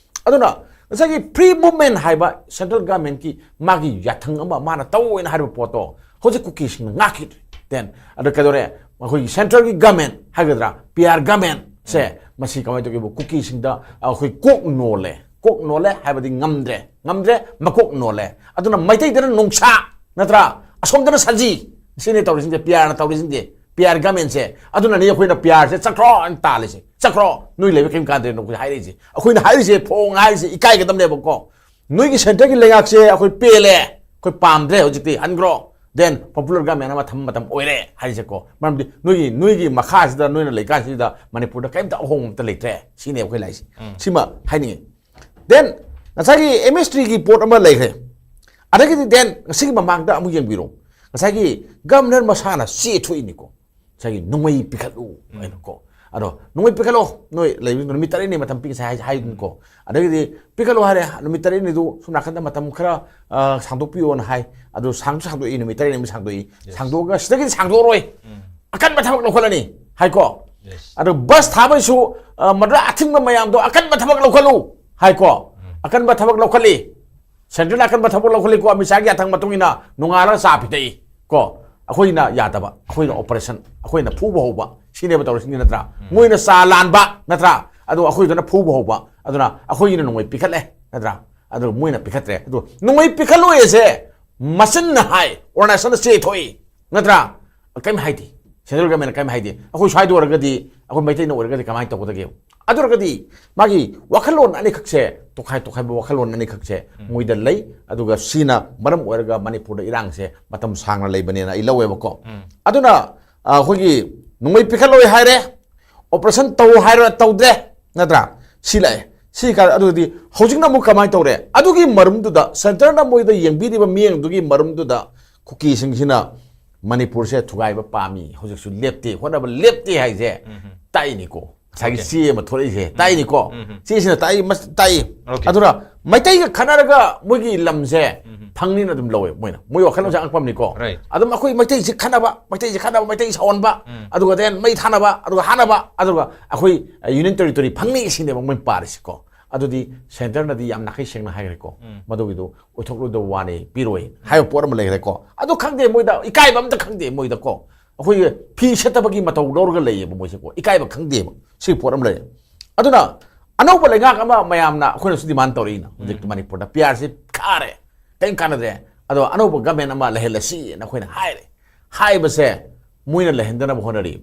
ꯑꯗꯨꯅ ꯉꯁꯥꯏꯒꯤ free movement ꯍꯥꯏꯕ central governmentꯀꯤ ꯃꯥꯒꯤ ꯌꯥꯊꯪ ꯑꯃ, ꯃꯥꯅ ꯇꯧꯑꯣꯅ ꯍꯥꯏꯔꯤꯕ ꯄꯣꯠꯇꯣ ꯍꯧꯖꯤꯛ ꯀꯨꯀꯤꯁꯤꯡꯅ ꯉꯥꯛꯈꯤꯗ꯭ꯔꯦ꯫ Then ꯑꯗ ꯀꯩꯗꯧꯔꯦ? ꯑꯩꯈꯣꯏꯒꯤ centralꯒꯤ government ꯍꯥꯏꯒꯗ꯭ꯔꯥ, ꯄꯤ ꯑꯥꯔ governmentꯁꯦ, ꯃꯁꯤ ꯀꯃꯥꯏꯅ ꯇꯧꯒꯦꯕꯨ, ꯀꯨꯀꯤꯁꯤꯡꯗ ꯑꯩꯈꯣꯏ ꯀꯣꯛ ꯅꯣꯜꯂꯦ꯫ ꯀꯣꯛ ꯅꯣꯜꯂꯦ ꯍꯥꯏꯕꯗꯤ ꯉꯝꯗ꯭ꯔꯦ, ꯉꯝꯗ꯭ꯔꯦ, ꯃꯀꯣꯛ ꯅꯣꯜꯂꯦ꯫ ꯑꯗꯨꯅ ꯃꯩꯇꯩꯗꯅ ꯅꯣꯡꯁꯥ, ꯅꯠꯇ꯭ꯔꯥ? ꯑꯁꯣꯝꯗꯅ ꯁꯖꯤ꯫ ꯁꯤꯅꯤ ꯇꯧꯔꯤꯁꯤꯡꯁꯦ, ꯄꯤ ꯑꯥꯔꯅ ꯇꯧꯔꯤꯁꯤꯡꯁꯦ, ꯄꯤ ꯑꯥꯔ governmentꯁꯦ꯫ ꯑꯗꯨꯅꯅꯤ ꯑꯩꯈꯣꯏꯅ ꯄꯤ ꯑꯥꯔꯁꯦ ꯆꯠꯈ꯭ꯔꯣ ꯍꯥꯏꯅ ꯇꯥꯜꯂꯤꯁꯦ꯫ ꯆꯠꯈ꯭ꯔꯣ, ꯅꯣꯏ ꯂꯩꯕ ꯀꯔꯤꯝ ꯀꯥꯟꯗ꯭ꯔꯦꯅ ꯑꯩꯈꯣꯏ ꯍꯥꯏꯔꯛꯏꯁꯦ꯫ ꯑꯩꯈꯣꯏꯅ ꯍꯥꯏꯔꯤꯁꯦ, ꯐꯣꯡ ꯍꯥꯏꯔꯤꯁꯦ ꯏꯀꯥꯏꯒꯗꯕꯅꯦꯕꯀꯣ꯫ ꯅꯣꯏꯒꯤ centreꯒꯤ ꯂꯩꯉꯥꯛꯁꯦ ꯑꯩꯈꯣꯏ ꯄꯦꯜꯂꯦ, ꯑꯩꯈꯣꯏ ꯄꯥꯝꯗ꯭ꯔꯦ, ꯍꯧꯖꯤꯛꯇꯤ ꯍꯟꯈ꯭ꯔꯣ, then popular government ꯑꯃ ꯊꯝꯕ ꯃꯇꯝ ꯑꯣꯏꯔꯦ ꯍꯥꯏꯔꯤꯁꯦꯀꯣ꯫ ꯃꯔꯝꯗꯤ ꯅꯣꯏꯒꯤ, ꯅꯣꯏꯒꯤ ꯃꯈꯥꯁꯤꯗ ꯅꯣꯏꯅ ꯂꯩꯀꯥꯟꯁꯤꯗ ꯃꯅꯤꯄꯨꯔꯗ ꯀꯔꯤꯝꯇ ꯑꯍꯣꯡꯕ ꯑꯝꯇ ꯂꯩꯇ꯭ꯔꯦ, ꯁꯤꯅꯦ ꯑꯩꯈꯣꯏ ꯂꯥꯛꯏꯁꯦ꯫ ꯁꯤꯃ ꯍꯥꯏꯅꯤꯡꯉꯤ꯫ Then ꯉꯁꯥꯏꯒꯤ ꯑꯦꯝ ꯑꯦꯁ ꯇꯤꯒꯤ ꯄꯣꯠ ꯑꯃ ꯂꯩꯈ꯭ꯔꯦ꯫ ꯑꯗꯒꯤꯗꯤ then ꯉꯁꯤꯒꯤ ꯃꯃꯥꯡꯗ ꯑꯃꯨꯛ ꯌꯦꯡꯕꯤꯔꯣ, ꯉꯁꯥꯏꯒꯤ governor ꯃꯁꯥꯅ ꯆꯦ ꯊꯣꯛꯏꯅꯤꯀꯣ, ꯉꯁꯥꯏꯒꯤ ꯅꯣꯡꯃꯩ ꯄꯤꯈꯠꯂꯨ ꯍꯥꯏꯅꯀꯣ꯫ ꯑꯗꯣ ꯅꯣꯡꯃꯩ ꯄꯤꯈꯠꯂꯣ, ꯅꯣꯏ ꯂꯩꯕ ꯅꯨꯃꯤꯠ ꯇꯔꯦꯠꯅꯤ ꯃꯇꯝ ꯄꯤꯒꯁꯦ ꯍꯥꯏ ꯍꯥꯏꯗꯅꯀꯣ꯫ ꯑꯗꯒꯤꯗꯤ ꯄꯤꯈꯠꯂꯣ ꯍꯥꯏꯔꯦ, ꯅꯨꯃꯤꯠ ꯇꯔꯦꯠꯅꯤꯗꯨ ꯁꯣꯝ ꯅꯥꯀꯟꯗ ꯃꯇꯝ ꯈꯔ ꯑ, ꯁꯥꯡꯗꯣꯛꯄꯤꯌꯣꯅ ꯍꯥꯏ꯫ ꯑꯗꯨ ꯁꯥꯡꯁꯨ ꯁꯥꯡꯗꯣꯛꯏ, ꯅꯨꯃꯤꯠ ꯇꯔꯦꯠꯅꯤ ꯑꯃ ꯁꯥꯡꯗꯣꯛꯏ꯫ ꯁꯥꯡꯗꯣꯛꯑꯒ ꯁꯤꯗꯒꯤꯗꯤ ꯁꯥꯡꯗꯣꯛꯑꯔꯣꯏ, ꯑꯀꯟꯕ ꯊꯕꯛ ꯂꯧꯈꯠꯂꯅꯤ ꯍꯥꯏꯀꯣ꯫ ꯑꯗꯨ ꯕꯁ ꯊꯥꯕꯩꯁꯨ ꯑ, ꯃꯗꯨꯗ ꯑꯊꯤꯡꯕ ꯃꯌꯥꯝꯗꯣ ꯑꯀꯟꯕ ꯊꯕꯛ ꯂꯧꯈꯠꯂꯨ ꯍꯥꯏꯀꯣ꯫ ꯑꯀꯟꯕ ꯊꯕꯛ ꯂꯧꯈꯠꯂꯤ, ꯁꯦꯟꯇ꯭ꯔꯦꯜꯅ ꯑꯀꯟꯕ ꯊꯕꯛ ꯂꯧꯈꯠꯂꯤꯀꯣ꯫ ꯑꯃꯤꯠ ꯁꯥꯒꯤ ꯌꯥꯊꯪ ꯃꯇꯨꯡ ꯏꯟꯅ ꯅꯣꯡꯉꯥꯜꯂꯒ ꯆꯥ ꯄꯤꯊꯛꯏ ꯀꯣ꯫ ꯑꯩꯈꯣꯏꯅ ꯌꯥꯗꯕ, ꯑꯩꯈꯣꯏꯅ ꯑꯣꯄꯔꯦꯁꯟ, ꯑꯩꯈꯣꯏꯅ ꯐꯨꯕ ꯍꯧꯕ, ꯁꯤꯅꯦꯕ ꯇꯧꯔꯤꯁꯤꯡꯁꯤ ꯅꯠꯇ꯭ꯔꯥ? ꯃꯣꯏꯅ ꯆꯥ ꯂꯥꯟꯕ ꯅꯠꯇ꯭ꯔꯥ? ꯑꯗꯣ ꯑꯩꯈꯣꯏꯗꯨꯅ ꯐꯨꯕ ꯍꯧꯕ, ꯑꯗꯨꯅ ꯑꯩꯈꯣꯏꯒꯤꯅ ꯅꯣꯡꯃꯩ ꯄꯤꯈꯠꯂꯦ ꯅꯠꯇ꯭ꯔꯥ? ꯑꯗꯨ ꯃꯣꯏꯅ ꯄꯤꯈꯠꯇ꯭ꯔꯦ꯫ ꯑꯗꯨ ꯅꯣꯡꯃꯩ ꯄꯤꯈꯠꯂꯣꯏꯁꯦ ꯃꯆꯤꯟꯅ ꯍꯥꯏ, ꯑꯣꯔꯒꯅꯥꯏꯖꯦꯁꯟꯗ ꯆꯦ ꯊꯣꯛꯏ ꯅꯠꯇ꯭ꯔꯥ? ꯀꯔꯤꯝ ꯍꯥꯏꯗꯦ, ꯁꯦꯟꯇ꯭ꯔꯦꯜ ꯒꯚꯔꯟꯃꯦꯟꯅ ꯀꯔꯤꯝ ꯍꯥꯏꯗꯦ꯫ ꯑꯩꯈꯣꯏ ꯁ꯭ꯋꯥꯏꯗ ꯑꯣꯏꯔꯒꯗꯤ, ꯑꯩꯈꯣꯏ ꯃꯩꯇꯩꯅ ꯑꯣꯏꯔꯒꯗꯤ ꯀꯃꯥꯏꯅ ꯇꯧꯒꯗꯒꯦ? ꯑꯗꯨ ꯑꯣꯏꯔꯒꯗꯤ ꯃꯥꯒꯤ ꯋꯥꯈꯜꯂꯣꯟ ꯑꯅꯤꯈꯛꯁꯦ, ꯇꯣꯈꯥꯏ ꯇꯣꯈꯥꯏꯕ ꯋꯥꯈꯜꯂꯣꯟ ꯑꯅꯤꯈꯛꯁꯦ ꯃꯣꯏꯗ ꯂꯩ꯫ ꯑꯗꯨꯒ ꯁꯤꯅ ꯃꯔꯝ ꯑꯣꯏꯔꯒ ꯃꯅꯤꯄꯨꯔꯗ ꯏꯔꯥꯡꯁꯦ ꯃꯇꯝ ꯁꯥꯡꯅ ꯂꯩꯕꯅꯦꯅ ꯑꯩ ꯂꯧꯋꯦꯕꯀꯣ꯫ ꯑꯗꯨꯅ ꯑ, ꯑꯩꯈꯣꯏꯒꯤ ꯅꯣꯡꯃꯩ ꯄꯤꯈꯠꯂꯣꯏ ꯍꯥꯏꯔꯦ, ꯑꯣꯄꯔꯦꯁꯟ ꯇꯧ ꯍꯥꯏꯔ ꯇꯧꯗ꯭ꯔꯦ ꯅꯠꯇ꯭ꯔꯥ? ꯁꯤ ꯂꯥꯛꯑꯦ꯫ ꯁꯤ ꯀꯥꯟ ꯑꯗꯨꯗꯤ ꯍꯧꯖꯤꯛꯅ ꯑꯃꯨꯛ ꯀꯃꯥꯏꯅ ꯇꯧꯔꯦ? ꯑꯗꯨꯒꯤ ꯃꯔꯨꯝꯗꯨꯗ, ꯁꯦꯟꯇꯔꯅ ꯃꯣꯏꯗ ꯌꯦꯡꯕꯤꯔꯤꯕ ꯃꯤꯠꯌꯦꯡꯗꯨꯒꯤ ꯃꯔꯨꯝꯗꯨꯗ ꯀꯨꯀꯤꯁꯤꯡꯁꯤꯅ ꯃꯅꯤꯄꯨꯔꯁꯦ ꯊꯨꯒꯥꯏꯕ ꯄꯥꯝꯃꯤ, ꯍꯧꯖꯤꯛꯁꯨ ꯂꯦꯞꯇꯦ, ꯍꯣꯠꯅꯕ ꯂꯦꯞꯇꯦ ꯍꯥꯏꯁꯦ ꯇꯥꯛꯏꯅꯤꯀꯣ꯫ ꯉꯁꯥꯏꯒꯤ ꯆꯦ ꯑꯃ ꯊꯣꯛꯂꯛꯏꯁꯦ ꯇꯥꯛꯏꯅꯤꯀꯣ꯫ ꯆꯦꯁꯤꯅ ꯇꯥꯛꯏ, ꯃꯁ-, ꯇꯥꯛꯏ꯫ ꯑꯗꯨꯅ ꯃꯩꯇꯩꯒ ꯈꯠꯅꯔꯒ ꯃꯣꯏꯒꯤ ꯂꯝꯁꯦ ꯐꯪꯅꯤꯅ ꯑꯗꯨꯝ ꯂꯧꯋꯦ ꯃꯣꯏꯅ꯫ ꯃꯣꯏ ꯋꯥꯈꯜꯂꯣꯟꯁꯦ ꯑꯉꯛꯄ ꯑꯃꯅꯤꯀꯣ꯫ ꯑꯗꯨꯝ ꯑꯩꯈꯣꯏ ꯃꯩꯇꯩꯁꯤ ꯈꯠꯅꯕ, ꯃꯩꯇꯩꯁꯤ ꯈꯠꯅꯕ, ꯃꯩꯇꯩ ꯁꯥꯎꯍꯟꯕ, ꯑꯗꯨꯒ then ꯃꯩ ꯊꯥꯅꯕ, ꯑꯗꯨꯒ ꯍꯥꯠꯅꯕ, ꯑꯗꯨꯒ ꯑꯩꯈꯣꯏ ꯌꯨꯅꯤꯌꯟ ꯇꯦꯔꯤꯇꯣꯔꯤ ꯐꯪꯅꯤ ꯁꯤꯅꯦꯕ ꯃꯣꯏ ꯄꯥꯔꯤꯁꯤꯀꯣ꯫ ꯑꯗꯨꯗꯤ ꯁꯦꯟꯇꯔꯅꯗꯤ ꯌꯥꯝ ꯅꯥꯈꯩ ꯁꯦꯡꯅ ꯍꯥꯏꯈ꯭ꯔꯦꯀꯣ, ꯃꯗꯨꯒꯤꯗꯨ ꯑꯣꯏꯊꯣꯛꯂꯣꯏꯗꯕ ꯋꯥꯅꯤ, ꯄꯤꯔꯣꯏ ꯍꯥꯏꯕ ꯄꯣꯠ ꯑꯃ ꯂꯩꯈ꯭ꯔꯦꯀꯣ꯫ ꯑꯗꯨ ꯈꯪꯗꯦ ꯃꯣꯏꯗ, ꯏꯀꯥꯏꯕ ꯑꯝꯇ ꯈꯪꯗꯦ ꯃꯣꯏꯗꯀꯣ꯫ ꯑꯩꯈꯣꯏꯒꯤ ꯐꯤ ꯁꯦꯠꯇꯕꯒꯤ ꯃꯇꯧ ꯂꯧꯔꯒ ꯂꯩꯌꯦꯕ ꯃꯣꯏꯁꯦꯀꯣ, ꯏꯀꯥꯏꯕ ꯈꯪꯗꯦꯕ꯫ ꯁꯤ ꯄꯣꯠ ꯑꯃ ꯂꯩꯔꯦ꯫ ꯑꯗꯨꯅ ꯑꯅꯧꯕ ꯂꯩꯉꯥꯛ ꯑꯃ ꯃꯌꯥꯝꯅ ꯑꯩꯈꯣꯏꯅꯁꯨ ꯗꯤꯃꯥꯟ ꯇꯧꯔꯛꯏꯅ ꯍꯧꯖꯤꯛ ꯃꯅꯤꯄꯨꯔꯗ ꯄꯤ ꯑꯥꯔꯁꯤ ꯈꯥꯔꯦ, ꯀꯔꯤꯝ ꯀꯥꯟꯅꯗ꯭ꯔꯦ, ꯑꯗꯣ ꯑꯅꯧꯕ ꯒꯃꯦꯟ ꯑꯃ ꯂꯩꯍꯜꯂꯁꯤꯅ ꯑꯩꯈꯣꯏꯅ ꯍꯥꯏꯔꯦ꯫ ꯍꯥꯏꯕꯁꯦ ꯃꯣꯏꯅ ꯂꯩꯍꯟꯗꯅꯕ ꯍꯣꯠꯅꯔꯤ꯫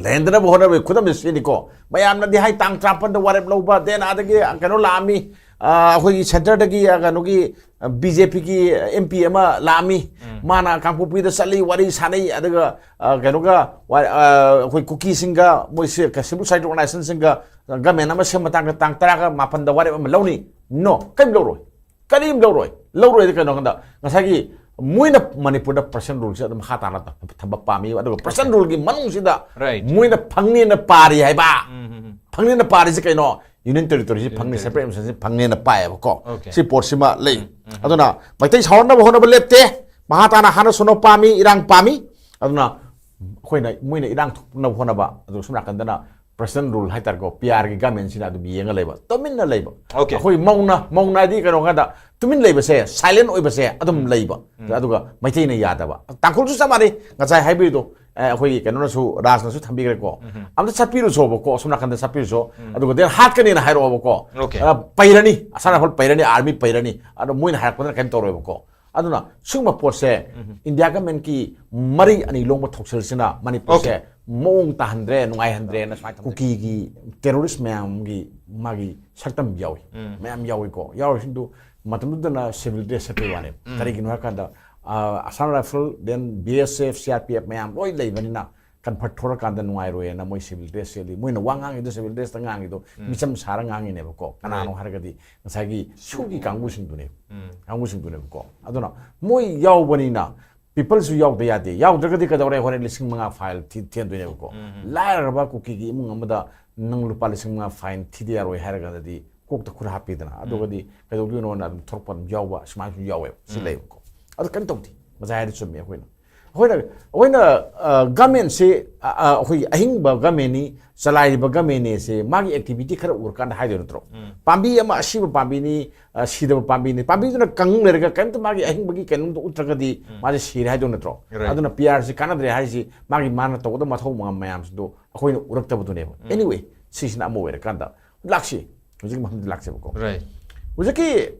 ꯂꯩꯍꯟꯗꯅꯕ ꯍꯣꯠꯅꯕꯒꯤ ꯈꯨꯗꯝꯁꯦ ꯁꯤꯅꯤꯀꯣ꯫ ꯃꯌꯥꯝꯅꯗꯤ ꯍꯥꯏ ꯇꯥꯡ ꯇꯔꯥꯃꯥꯄꯟꯗ ꯋꯥꯔꯦꯞ ꯂꯧꯕ, then ꯑꯗꯒꯤ ꯀꯩꯅꯣ ꯂꯥꯛꯑꯝꯃꯤ, ꯑ, ꯑꯩꯈꯣꯏꯒꯤ ꯁꯦꯟꯇꯔꯗꯒꯤ, ꯑ, ꯀꯩꯅꯣꯒꯤ, ꯑ, ꯕꯤ ꯖꯦ ꯄꯤꯒꯤ ꯑꯦꯝ ꯄꯤ ꯑꯃ ꯂꯥꯛꯑꯝꯃꯤ꯫ ꯃꯥꯅ ꯀꯥꯡꯄꯣꯛꯄꯤꯗ ꯆꯠꯂꯤ, ꯋꯥꯔꯤ ꯁꯥꯟꯅꯩ, ꯑꯗꯨꯒ, ꯑ, ꯀꯩꯅꯣꯒ, ꯋꯥ-, ꯑ, ꯑꯩꯈꯣꯏ ꯀꯨꯀꯤꯁꯤꯡꯒ, ꯃꯣꯏ ꯁꯤ-, civil society organizationꯁꯤꯡꯒ, ꯑ, ꯒꯃꯦꯟ ꯑꯃ ꯁꯦꯝꯕ ꯃꯇꯥꯡꯗ ꯇꯥꯡ ꯇꯔꯥꯒ ꯃꯥꯄꯟꯗ ꯋꯥꯔꯦꯞ ꯑꯃ ꯂꯧꯅꯤ꯫ No, ꯀꯔꯤꯝ ꯂꯧꯔꯣꯏ꯫ ꯀꯔꯤꯝ ꯂꯧꯔꯣꯏ꯫ ꯂꯧꯔꯣꯏꯗꯤ ꯀꯩꯅꯣ ꯍꯥꯏꯕꯗ ꯉꯁꯥꯏꯒꯤ ꯃꯣꯏꯅ ꯃꯅꯤꯄꯨꯔꯗ ꯄ꯭ꯔꯁꯟ ꯔꯨꯜꯁꯦ ꯑꯗꯨꯝ ꯃꯈꯥ ꯇꯥꯅ ꯊꯝꯕ ꯄꯥꯝꯃꯤ, ꯑꯗꯨꯒ ꯄ꯭ꯔꯁꯟ ꯔꯨꯜꯒꯤ ꯃꯅꯨꯡꯁꯤꯗ Right. ꯃꯣꯏꯅ ꯐꯪꯅꯦꯅ ꯄꯥꯔꯤ ꯍꯥꯏꯕ꯫ ꯎꯝ, ꯎꯝ, ꯎꯝ. ꯐꯪꯅꯦꯅ ꯄꯥꯔꯤꯁꯦ ꯀꯩꯅꯣ? ꯌꯨꯅꯤꯌꯟ ꯇꯦꯔꯤꯇꯣꯔꯤꯁꯤ ꯐꯪꯅꯤ, Territory. ꯁꯦꯄꯔꯦꯠ ꯑꯦꯗꯃꯤꯅꯤꯁꯇ꯭ꯔꯦꯁꯟꯁꯤ ꯐꯪꯅꯦꯅ ꯄꯥꯏꯌꯦꯕꯀꯣ꯫ Okay. ꯁꯤ ꯄꯣꯠꯁꯤꯃ ꯂꯩ꯫ ꯑꯗꯨꯅ ꯃꯩꯇꯩ ꯁꯥꯎꯍꯟꯅꯕ ꯍꯣꯠꯅꯕ ꯂꯦꯞꯇꯦ꯫ ꯃꯍꯥꯇꯥꯅ ꯍꯥꯟꯅ ꯁꯣꯟꯅꯕ ꯄꯥꯝꯃꯤ, ꯏꯔꯥꯡ ꯄꯥꯝꯃꯤ꯫ ꯑꯗꯨꯅ ꯑꯩꯈꯣꯏꯅ ꯃꯣꯏꯅ ꯏꯔꯥꯡ ꯊꯣꯛꯅꯕ ꯍꯣꯠꯅꯕ, ꯑꯗꯨꯒ ꯁꯣꯝ ꯅꯥꯀꯟꯗꯅ ꯄ꯭ꯔꯁꯅꯦꯜ ꯔꯨꯜ ꯍꯥꯏꯇꯥꯔꯦꯀꯣ, ꯄꯤ ꯑꯥꯔꯒꯤ ꯒꯃꯦꯟꯁꯤꯅ ꯑꯗꯨꯝ ꯌꯦꯡꯉ ꯂꯩꯕ, ꯇꯨꯃꯤꯟꯅ ꯂꯩꯕ꯫ Okay. ꯑꯩꯈꯣꯏ ꯃꯧꯅ, ꯃꯧꯅ ꯍꯥꯏꯗꯤ ꯀꯩꯅꯣ ꯀꯥꯟꯗ ꯇꯨꯃꯤꯟ ꯂꯩꯕꯁꯦ, ꯁꯥꯏꯂꯦꯟ ꯑꯣꯏꯕꯁꯦ ꯑꯗꯨꯝ ꯂꯩꯕ꯫ ꯑꯗꯨꯒ ꯃꯩꯇꯩꯅ ꯌꯥꯗꯕ꯫ ꯇꯥꯡꯈꯨꯜꯁꯨ ꯆꯞ ꯃꯥꯟꯅꯩ, ꯉꯁꯥꯏ ꯍꯥꯏꯕꯤꯔꯤꯗꯣ꯫ ꯑꯦ, ꯑꯩꯈꯣꯏꯒꯤ ꯀꯩꯅꯣꯅꯁꯨ, ꯔꯥꯖꯅꯁꯨ ꯊꯝꯕꯤꯈ꯭ꯔꯦꯀꯣ꯫ ꯑꯝꯇ ꯆꯠꯄꯤꯔꯨꯁꯣꯕꯀꯣ, ꯑꯁꯣꯝ ꯅꯥꯀꯟꯗ ꯆꯠꯄꯤꯔꯨꯁꯣ꯫ ꯑꯗꯨꯒ ꯗꯦꯟ ꯍꯥꯠꯀꯅꯤꯅ ꯍꯥꯏꯔꯛꯑꯣꯕꯀꯣ꯫ Okay. ꯑ, ꯄꯩꯔꯅꯤ, ꯑꯁꯥꯝ ꯔꯥꯏꯐꯜ ꯄꯩꯔꯅꯤ, ꯑꯥꯔꯃꯤ ꯄꯩꯔꯅꯤ, ꯑꯗꯣ ꯃꯣꯏꯅ ꯍꯥꯏꯔꯛꯄꯗꯅ ꯀꯩꯝ ꯇꯧꯔꯣꯏꯕꯀꯣ꯫ ꯑꯗꯨꯅ ꯁꯤꯒꯨꯝꯕ ꯄꯣꯠꯁꯦ, ꯏꯟꯗꯤꯌꯥ ꯒꯃꯦꯟꯀꯤ ꯃꯔꯤ ꯑꯅꯤ ꯂꯣꯡꯕ ꯊꯧꯁꯤꯜꯁꯤꯅ ꯃꯅꯤꯄꯨꯔꯁꯦ Okay. ꯃꯑꯣꯡ ꯇꯥꯍꯟꯗ꯭ꯔꯦ, ꯅꯨꯡꯉꯥꯏꯍꯟꯗ꯭ꯔꯦꯅ ꯁꯨꯃꯥꯏꯅ ꯇꯧ-, ꯀꯨꯀꯤꯒꯤ ꯇꯦꯔꯣꯔꯤꯁ ꯃꯌꯥꯝꯒꯤ ꯃꯥꯒꯤ ꯁꯛꯇꯝ ꯌꯥꯎꯏ, ꯃꯌꯥꯝ ꯌꯥꯎꯏꯀꯣ꯫ ꯌꯥꯎꯔꯤꯁꯤꯡꯗꯨ ꯃꯇꯝꯗꯨꯗꯅ ꯁꯤꯚꯤꯜ ꯗ꯭ꯔꯦꯁ ꯁꯦꯠꯄꯩ ꯋꯥꯅꯦ꯫ ꯀꯔꯤꯒꯤꯅꯣ ꯍꯥꯏꯔꯀꯥꯟꯗ, ꯑ, Assam rifle, then B S F, C R P F ꯃꯌꯥꯝ ꯂꯣꯏ ꯂꯩꯕꯅꯤꯅ, ꯀꯟꯐꯔꯠ ꯊꯣꯔꯀꯥꯟꯗ ꯅꯨꯡꯉꯥꯏꯔꯣꯏꯅ ꯃꯣꯏ ꯁꯤꯚꯤꯜ ꯗ꯭ꯔꯦꯁ ꯁꯦꯠꯂꯤ꯫ ꯃꯣꯏꯅ ꯋꯥ ꯉꯥꯡꯉꯤꯗꯣ ꯁꯤꯚꯤꯜ ꯗ꯭ꯔꯦꯁꯇ ꯉꯥꯡꯉꯤꯗꯣ ꯃꯤꯆꯝ ꯁꯥꯔ ꯉꯥꯡꯉꯤꯅꯦꯕꯀꯣ꯫ ꯀꯅꯥꯅꯣ ꯍꯥꯏꯔꯒꯗꯤ ꯉꯁꯥꯏꯒꯤ ꯁꯨꯒꯤ ꯀꯥꯡꯕꯨꯁꯤꯡꯗꯨꯅꯦ, ꯀꯥꯡꯕꯨꯁꯤꯡꯗꯨꯅꯦꯕꯀꯣ꯫ ꯑꯗꯨꯅ ꯃꯣꯏ ꯌꯥꯎꯕꯅꯤꯅ ꯄꯤꯄꯜꯁꯨ ꯌꯥꯎꯗ ꯌꯥꯗꯦ꯫ ꯌꯥꯎꯗ꯭ꯔꯒꯗꯤ ꯀꯩꯗꯧꯔꯦ? ꯍꯣꯔꯦꯟ ꯂꯤꯁꯤꯡ ꯃꯉꯥ ꯐꯥꯏꯟ ꯊꯤ-, ꯊꯤꯍꯟꯗꯣꯏꯅꯦꯕꯀꯣ꯫ ꯂꯥꯏꯔꯔꯕ ꯀꯨꯀꯤꯒꯤ ꯏꯃꯨꯡ ꯑꯃꯗ ꯅꯪ ꯂꯨꯄꯥ ꯂꯤꯁꯤꯡ ꯃꯉꯥ ꯐꯥꯏꯟ ꯊꯤꯗ ꯌꯥꯔꯣꯏ ꯍꯥꯏꯔꯒꯗꯤ ꯀꯣꯛꯇ ꯈꯨꯠ ꯍꯥꯞꯄꯤꯗꯅ, ꯑꯗꯨꯒꯗꯤ ꯀꯩꯗꯧꯗꯣꯏꯅꯣꯅ ꯑꯗꯨꯝ ꯊꯣꯔꯛꯄ ꯑꯗꯨꯝ ꯌꯥꯎꯕ, ꯁꯨꯃꯥꯏꯅꯁꯨ ꯌꯥꯎꯋꯦꯕ꯫ ꯁꯤ ꯂꯩꯕꯀꯣ꯫ ꯑꯗꯨ ꯀꯩꯝ ꯇꯧꯗꯦ꯫ ꯉꯁꯥꯏ ꯍꯥꯏꯗꯣ ꯆꯨꯝꯃꯤ꯫ ꯑꯩꯈꯣꯏꯅ, ꯑꯩꯈꯣꯏꯅ, ꯑꯩꯈꯣꯏꯅ, ꯑ, ꯒꯃꯦꯟꯁꯤ, ꯑ, ꯑ, ꯑꯩꯈꯣꯏꯒꯤ ꯑꯍꯤꯡꯕ ꯒꯃꯦꯟꯅꯤ, ꯆꯂꯥꯏꯔꯤꯕ ꯒꯃꯦꯟꯅꯤ ꯁꯤ ꯃꯥꯒꯤ ꯑꯦꯛꯇꯤꯚꯤꯇꯤ ꯈꯔ ꯎꯔꯀꯥꯟꯗ ꯍꯥꯏꯗꯣꯏ ꯅꯠꯇ꯭ꯔꯣ? ꯄꯥꯝꯕꯤ ꯑꯃ ꯑꯁꯤꯕ ꯄꯥꯝꯕꯤꯅꯤ, ꯑ, ꯁꯤꯗꯕ ꯄꯥꯝꯕꯤꯅꯤ꯫ ꯄꯥꯝꯕꯤꯗꯨꯅ ꯀꯪ ꯂꯩꯔꯒ ꯀꯔꯤꯝꯇ ꯃꯥꯒꯤ ꯑꯍꯤꯡꯕꯒꯤ ꯀꯩꯅꯣꯝꯗ ꯎꯠꯇ꯭ꯔꯒꯗꯤ ꯃꯥꯁꯦ ꯁꯤꯔꯦ ꯍꯥꯏꯗꯧ ꯅꯠꯇ꯭ꯔꯣ? Right. ꯑꯗꯨꯅ ꯄꯤ ꯑꯥꯔꯁꯤ ꯀꯥꯟꯅꯗ꯭ꯔꯦ ꯍꯥꯏꯁꯤ ꯃꯥꯒꯤ, ꯃꯥꯅ ꯇꯧꯒꯗꯕ ꯃꯊꯧ ꯃꯌꯥꯝ ꯃꯌꯥꯝꯁꯤꯡꯗꯣ ꯑꯩꯈꯣꯏꯅ ꯎꯔꯛꯇꯕꯗꯨꯅꯦꯕ꯫ Anyway, ꯁꯤꯁꯤꯅ ꯑꯃ ꯑꯣꯏꯔꯀꯥꯟꯗ ꯂꯥꯛꯁꯤ, ꯍꯧꯖꯤꯛꯀꯤ ꯃꯐꯝꯗ ꯂꯥꯛꯁꯦꯕꯀꯣ꯫ Right. ꯍꯧꯖꯤꯛꯀꯤ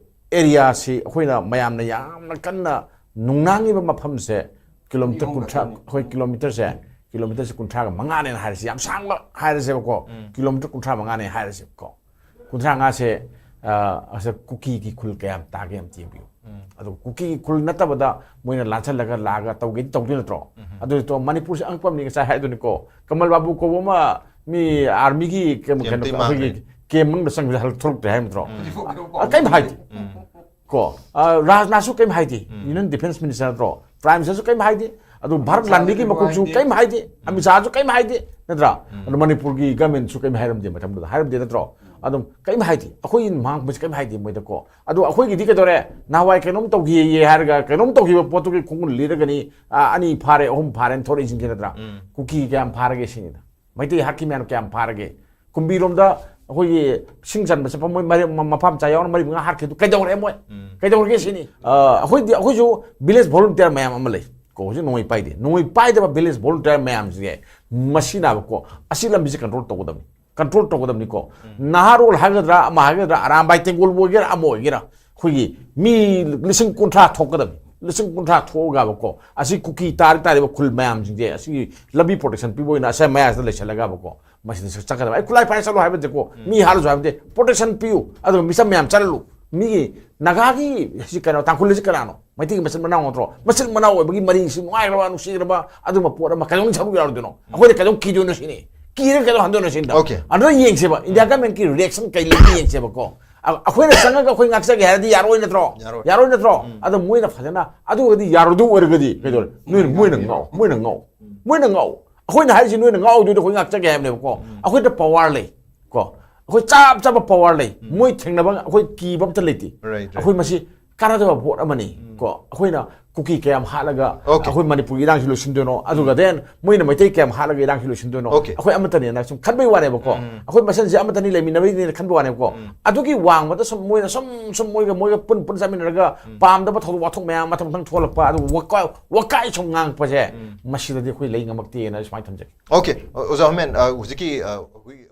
ꯑꯦꯔꯤꯌꯥꯁꯤ ꯑꯩꯈꯣꯏꯅ ꯃꯌꯥꯝꯅ ꯌꯥꯝꯅ ꯀꯟꯅ ꯅꯨꯡꯅꯥꯡꯉꯤꯕ ꯃꯐꯝꯁꯦ ꯀꯤꯂꯣꯃꯤꯇꯔ ꯀꯨꯟꯊ꯭ꯔꯥ, ꯑꯩꯈꯣꯏ ꯀꯤꯂꯣꯃꯤꯇꯔꯁꯦ, ꯀꯤꯂꯣꯃꯤꯇꯔꯁꯦ ꯀꯨꯟꯊ꯭ꯔꯥꯒ ꯃꯉꯥꯅꯦꯅ ꯍꯥꯏꯔꯁꯤ, ꯌꯥꯝ ꯁꯥꯡꯕ ꯍꯥꯏꯔꯁꯦꯕꯀꯣ꯫ ꯀꯤꯂꯣꯃꯤꯇꯔ ꯀꯨꯟꯊ꯭ꯔꯥ ꯃꯉꯥꯅꯦ ꯍꯥꯏꯔꯁꯦꯕꯀꯣ꯫ ꯀꯨꯟꯊ꯭ꯔꯥ ꯃꯉꯥꯁꯦ, ꯑ, ꯑꯁ, ꯀꯨꯀꯤꯒꯤ ꯈꯨꯜ ꯀꯌꯥꯝ ꯇꯥꯒꯦ ꯑꯝꯇ ꯌꯦꯡꯕꯤꯌꯨ꯫ ꯑꯗꯨ ꯀꯨꯀꯤꯒꯤ ꯈꯨꯜ ꯅꯠꯇꯕꯗ ꯃꯣꯏꯅ ꯂꯥꯟꯁꯜꯂꯒ ꯂꯥꯛꯑꯒ ꯇꯧꯒꯦꯗꯤ ꯇꯧꯗꯣꯏ ꯅꯠꯇ꯭ꯔꯣ? ꯑꯗꯨꯗꯣ ꯃꯅꯤꯄꯨꯔꯁꯦ ꯑꯉꯛꯄ ꯑꯃꯅꯤ, ꯉꯁꯥꯏ ꯍꯥꯏꯗꯨꯅꯤꯀꯣ, ꯀꯃꯜ ꯕꯥꯕꯨ ꯀꯧꯕ ꯑꯃ ꯃꯤ ꯑꯥꯔꯃꯤꯒꯤ ꯀꯩꯅꯣ, ꯀꯦꯝꯇꯩ ꯀꯩꯅꯣ, ꯑꯩꯈꯣꯏꯒꯤ ꯃꯥꯡꯈ꯭ꯔꯦ꯫ ꯀꯦꯝ ꯃꯅꯨꯡꯗ ꯆꯪꯕꯗ ꯍꯜꯂꯛ ꯊꯣꯛꯂꯛꯇ꯭ꯔꯦ ꯍꯥꯏꯕ ꯅꯠꯇ꯭ꯔꯣ? ꯍꯧꯖꯤꯛꯐꯥꯎ ꯀꯩꯗꯧꯕ ꯑ, ꯀꯩꯝ ꯍꯥꯏꯗꯦ꯫ ꯎꯝ. ꯀꯣ, ꯑ, ꯔꯥꯖꯅꯥꯊꯁꯨ ꯀꯩꯝ ꯍꯥꯏꯗꯦ꯫ Union Defense Minister ꯅꯠꯇ꯭ꯔꯣ? Prime Minister ꯁꯨ ꯀꯩꯝ ꯍꯥꯏꯗꯦ꯫ ꯑꯗꯨ ꯚꯥꯔꯠ ꯂꯥꯟꯃꯤꯒꯤ ꯃꯀꯣꯛꯁꯨ ꯀꯩꯝ ꯍꯥꯏꯗꯦ꯫ ꯑꯃꯤꯠ ꯁꯥꯍꯁꯨ ꯀꯩꯝ ꯍꯥꯏꯗꯦ, ꯅꯠꯇ꯭ꯔꯥ? ꯑꯗꯨ ꯃꯅꯤꯄꯨꯔꯒꯤ government ꯁꯨ ꯀꯩꯝ ꯍꯥꯏꯔꯝꯗꯦ ꯃꯇꯝꯗꯨꯗ, ꯍꯥꯏꯔꯝꯗꯦ ꯅꯠꯇ꯭ꯔꯣ? ꯑꯗꯨꯝ ꯀꯩꯝ ꯍꯥꯏꯗꯦ꯫ ꯑꯩꯈꯣꯏꯒꯤ ꯃꯥꯡꯕꯁꯦ ꯀꯩꯝ ꯍꯥꯏꯗꯦ ꯃꯣꯏꯗ ꯀꯣ꯫ ꯑꯗꯣ ꯑꯩꯈꯣꯏꯒꯤꯗꯤ ꯀꯩꯗꯧꯔꯦ? ꯅꯍꯥꯟꯋꯥꯏ ꯀꯩꯅꯣꯝ ꯇꯧꯈꯤꯌꯦ ꯍꯥꯏꯔꯒ ꯀꯩꯅꯣꯝ ꯇꯧꯈꯤꯕ ꯄꯣꯠꯇꯨꯒꯤ ꯈꯣꯡꯒꯨꯟ ꯂꯤꯔꯒꯅꯤ, ꯑ, ꯑꯅꯤ ꯐꯥꯔꯦ, ꯑꯍꯨꯝ ꯐꯥꯔꯦꯅ ꯊꯣꯔꯛꯏꯁꯤꯡꯁꯦ, ꯅꯠꯇ꯭ꯔꯥ? ꯀꯨꯀꯤ ꯀꯌꯥꯝ ꯐꯥꯔꯒꯦ ꯁꯤꯅꯤꯗ꯫ ꯃꯩꯇꯩ ꯍꯥꯠꯈꯤ ꯃꯌꯥꯝ ꯀꯌꯥꯝ ꯐꯥꯔꯒꯦ? ꯀꯨꯝꯕꯤꯔꯣꯝꯗ ꯑꯩꯈꯣꯏꯒꯤ ꯁꯤꯡ ꯆꯟꯕ ꯆꯠꯄ ꯃꯣꯏ ꯃꯔꯤ, ꯃ-, ꯃꯄꯥ ꯃꯆꯥ ꯌꯥꯎꯅ ꯃꯔꯤ ꯃꯉꯥ ꯍꯥꯠꯈꯤꯗꯨ ꯀꯩꯗꯧꯔꯦ ꯃꯣꯏ? ꯀꯩꯗꯧꯔꯒꯦ ꯁꯤꯅꯤ꯫ ꯑ, ꯑꯩꯈꯣꯏꯗꯤ, ꯑꯩꯈꯣꯏꯁꯨ village volunteer ꯃꯌꯥꯝ ꯑꯃ ꯂꯩ ꯀꯣ꯫ ꯍꯧꯖꯤꯛ ꯅꯣꯡꯃꯩ ꯄꯥꯏꯗꯦ꯫ ꯅꯣꯡꯃꯩ ꯄꯥꯏꯗꯕ village volunteer ꯃꯌꯥꯝꯁꯤꯡꯁꯦ ꯃꯁꯤꯅꯕꯀꯣ, ꯑꯁꯤ ꯂꯝꯕꯤꯁꯦ control ꯇꯧꯒꯗꯕꯅꯤ꯫ Control ꯇꯧꯒꯗꯕꯅꯤꯀꯣ꯫ ꯅꯍꯥꯔꯣꯜ ꯍꯥꯏꯒꯗ꯭ꯔꯥ, ꯑꯃ ꯍꯥꯏꯒꯗ꯭ꯔꯥ, ꯑꯔꯥꯝꯕꯥꯏ ꯇꯦꯡꯒꯣꯜꯕꯨ ꯑꯣꯏꯒꯦꯔꯥ, ꯑꯃ ꯑꯣꯏꯒꯦꯔꯥ, ꯑꯩꯈꯣꯏꯒꯤ ꯃꯤ ꯂꯤꯁꯤꯡ ꯀꯨꯟꯊ꯭ꯔꯥ ꯊꯣꯛꯀꯗꯕꯅꯤ꯫ ꯂꯤꯁꯤꯡ ꯀꯨꯟꯊ꯭ꯔꯥ ꯊꯣꯛꯑꯒꯕꯀꯣ, ꯑꯁꯤ ꯀꯨꯀꯤ ꯇꯥꯔꯤ ꯇꯥꯔꯤꯕ ꯈꯨꯜ ꯃꯌꯥꯝꯁꯤꯡꯁꯦ ꯑꯁꯤꯒꯤ ꯂꯝꯕꯤ protection ꯄꯤꯕ ꯑꯣꯏꯅ ꯑꯁꯤ ꯃꯌꯥꯏꯁꯤꯗ ꯂꯩꯁꯜꯂꯒꯕꯀꯣ, ꯃꯁꯤꯗ ꯆꯠꯀꯗꯕ꯫ ꯑꯩ ꯈꯨꯠꯂꯥꯏ ꯄꯥꯏꯔ ꯆꯠꯂꯣ ꯍꯥꯏꯕ ꯅꯠꯇꯦꯀꯣ, ꯃꯤ ꯍꯥꯠꯂꯁꯨ ꯍꯥꯏꯕ ꯅꯠꯇꯦ, protection ꯄꯤꯌꯨ꯫ ꯑꯗꯨꯒ ꯃꯤꯆꯝ ꯃꯌꯥꯝ ꯆꯠꯍꯜꯂꯨ꯫ ꯃꯤꯒꯤ ꯅꯥꯒꯥꯒꯤ ꯁꯤ ꯀꯩꯅꯣ, ꯇꯥꯡꯈꯨꯜ ꯑꯁꯤ ꯀꯅꯥꯅꯣ? ꯃꯩꯇꯩꯒꯤ ꯃꯆꯤꯟ ꯃꯅꯥꯎ ꯅꯠꯇ꯭ꯔꯣ? ꯃꯆꯤꯟ ꯃꯅꯥꯎ ꯑꯣꯏꯕꯒꯤ ꯃꯔꯤꯁꯤ ꯅꯨꯡꯉꯥꯏꯈ꯭ꯔꯕ, ꯅꯨꯡꯁꯤꯈ꯭ꯔꯕ ꯑꯗꯨꯒꯨꯝꯕ ꯄꯣꯠ ꯑꯃ ꯀꯩꯗꯧꯅ ꯁꯔꯨꯛ ꯌꯥꯔꯣꯏꯗꯣꯏꯅꯣ? ꯑꯩꯈꯣꯏꯅ ꯀꯩꯗꯧ ꯀꯤꯗꯣꯏꯅꯣ ꯁꯤꯅꯤ꯫ ꯀꯤꯔꯒ ꯀꯩꯗꯧ ꯍꯟꯗꯣꯏꯅꯣ ꯁꯤꯅꯤꯗ꯫ Okay. ꯑꯗꯨꯗ ꯌꯦꯡꯁꯦꯕ, India government ꯀꯤ reaction ꯀꯩ ꯂꯩꯒꯦ ꯌꯦꯡꯁꯦꯕ ꯀꯣ꯫ ꯑ-, ꯑꯩꯈꯣꯏꯅ ꯆꯪꯉꯒ ꯑꯩꯈꯣꯏ ꯉꯥꯛꯆꯒꯦ ꯍꯥꯏꯔꯗꯤ ꯌꯥꯔꯣꯏ ꯅꯠꯇ꯭ꯔꯣ? ꯌꯥꯔꯣꯏ. ꯌꯥꯔꯣꯏ ꯅꯠꯇ꯭ꯔꯣ? ꯑꯗꯣ ꯃꯣꯏꯅ ꯐꯖꯅ, ꯑꯗꯨ ꯑꯣꯏꯔꯗꯤ ꯌꯥꯔꯣꯏꯗꯧ ꯑꯣꯏꯔꯒꯗꯤ ꯀꯩꯗꯧꯔꯦ? ꯅꯣꯏꯅ, ꯃꯣꯏꯅ ꯉꯥꯎ, ꯃꯣꯏꯅ ꯉꯥꯎ, ꯃꯣꯏꯅ ꯉꯥꯎ꯫ ꯑꯩꯈꯣꯏꯅ ꯍꯥꯏꯔꯤꯁꯤ ꯅꯣꯏꯅ ꯉꯥꯎꯗꯣꯏꯗꯣ ꯑꯩꯈꯣꯏ ꯉꯥꯛꯆꯒꯦ ꯍꯥꯏꯕꯅꯦꯕꯀꯣ꯫ ꯑꯩꯈꯣꯏꯗ power ꯂꯩ ꯀꯣ꯫ ꯑꯩꯈꯣꯏ ꯆꯞ ꯆꯥꯕ power ꯂꯩ꯫ ꯃꯣꯏ ꯊꯦꯡꯅꯕ ꯑꯩꯈꯣꯏ ꯀꯤꯕ ꯑꯝꯇ ꯂꯩꯇꯦ꯫ Right, right. ꯑꯩꯈꯣꯏ ꯃꯁꯤ ꯀꯥꯟꯅꯗꯕ ꯄꯣꯠ ꯑꯃꯅꯤ ꯀꯣ꯫ ꯑꯩꯈꯣꯏꯅ ꯀꯨꯀꯤ ꯀꯌꯥꯝ ꯍꯥꯠꯂꯒ Okay. ꯑꯩꯈꯣꯏ ꯃꯅꯤꯄꯨꯔꯒꯤ ꯏꯔꯥꯡꯁꯤ ꯂꯣꯏꯁꯤꯟꯗꯣꯏꯅꯣ, ꯑꯗꯨꯒ then ꯃꯣꯏꯅ ꯃꯩꯇꯩ ꯀꯌꯥꯝ ꯍꯥꯠꯂꯒ ꯏꯔꯥꯡꯁꯤ ꯂꯣꯏꯁꯤꯟꯗꯣꯏꯅꯣ, Okay. ꯑꯩꯈꯣꯏ ꯑꯃꯠꯇꯅꯦꯅ ꯁꯨꯝ ꯈꯟꯕꯩ ꯋꯥꯅꯦꯕꯀꯣ꯫ ꯑꯩꯈꯣꯏ ꯃꯁꯦꯟꯁꯦ ꯑꯃꯠꯇꯅꯤ, ꯂꯩꯃꯤꯟꯅꯕꯩꯅꯦꯅ ꯈꯟꯕ ꯋꯥꯅꯦꯕꯀꯣ꯫ ꯑꯗꯨꯒꯤ ꯋꯥꯡꯃꯗ ꯁꯨꯝ ꯃꯣꯏꯅ ꯁꯨꯝ ꯁꯨꯝ ꯃꯣꯏꯒ ꯃꯣꯏꯒ ꯄꯨꯟ ꯄꯨꯟ ꯆꯥꯃꯤꯟꯅꯔꯒ ꯄꯥꯝꯗꯕ ꯊꯧꯗꯣꯛ ꯋꯥꯊꯣꯛ ꯃꯌꯥꯝ ꯃꯊꯪ ꯃꯊꯪ ꯊꯣꯛꯂꯛꯄ, ꯑꯗꯨꯒ ꯋꯥꯀꯥꯏ ꯋꯥꯀꯥꯏ ꯁꯨꯝ ꯉꯥꯡꯉꯛꯄꯁꯦ, ꯃꯁꯤꯗꯗꯤ ꯑꯩꯈꯣꯏ ꯂꯩ ꯉꯝꯃꯛꯇꯦꯅ ꯁꯨꯃꯥꯏꯅ ꯊꯝꯖꯒꯦ꯫ Okay, ꯑꯣꯖꯥ ꯍꯣꯃꯦꯟ, ꯑ, ꯍꯧꯖꯤꯛꯀꯤ, ꯑ, ꯑꯩꯈꯣꯏꯒꯤ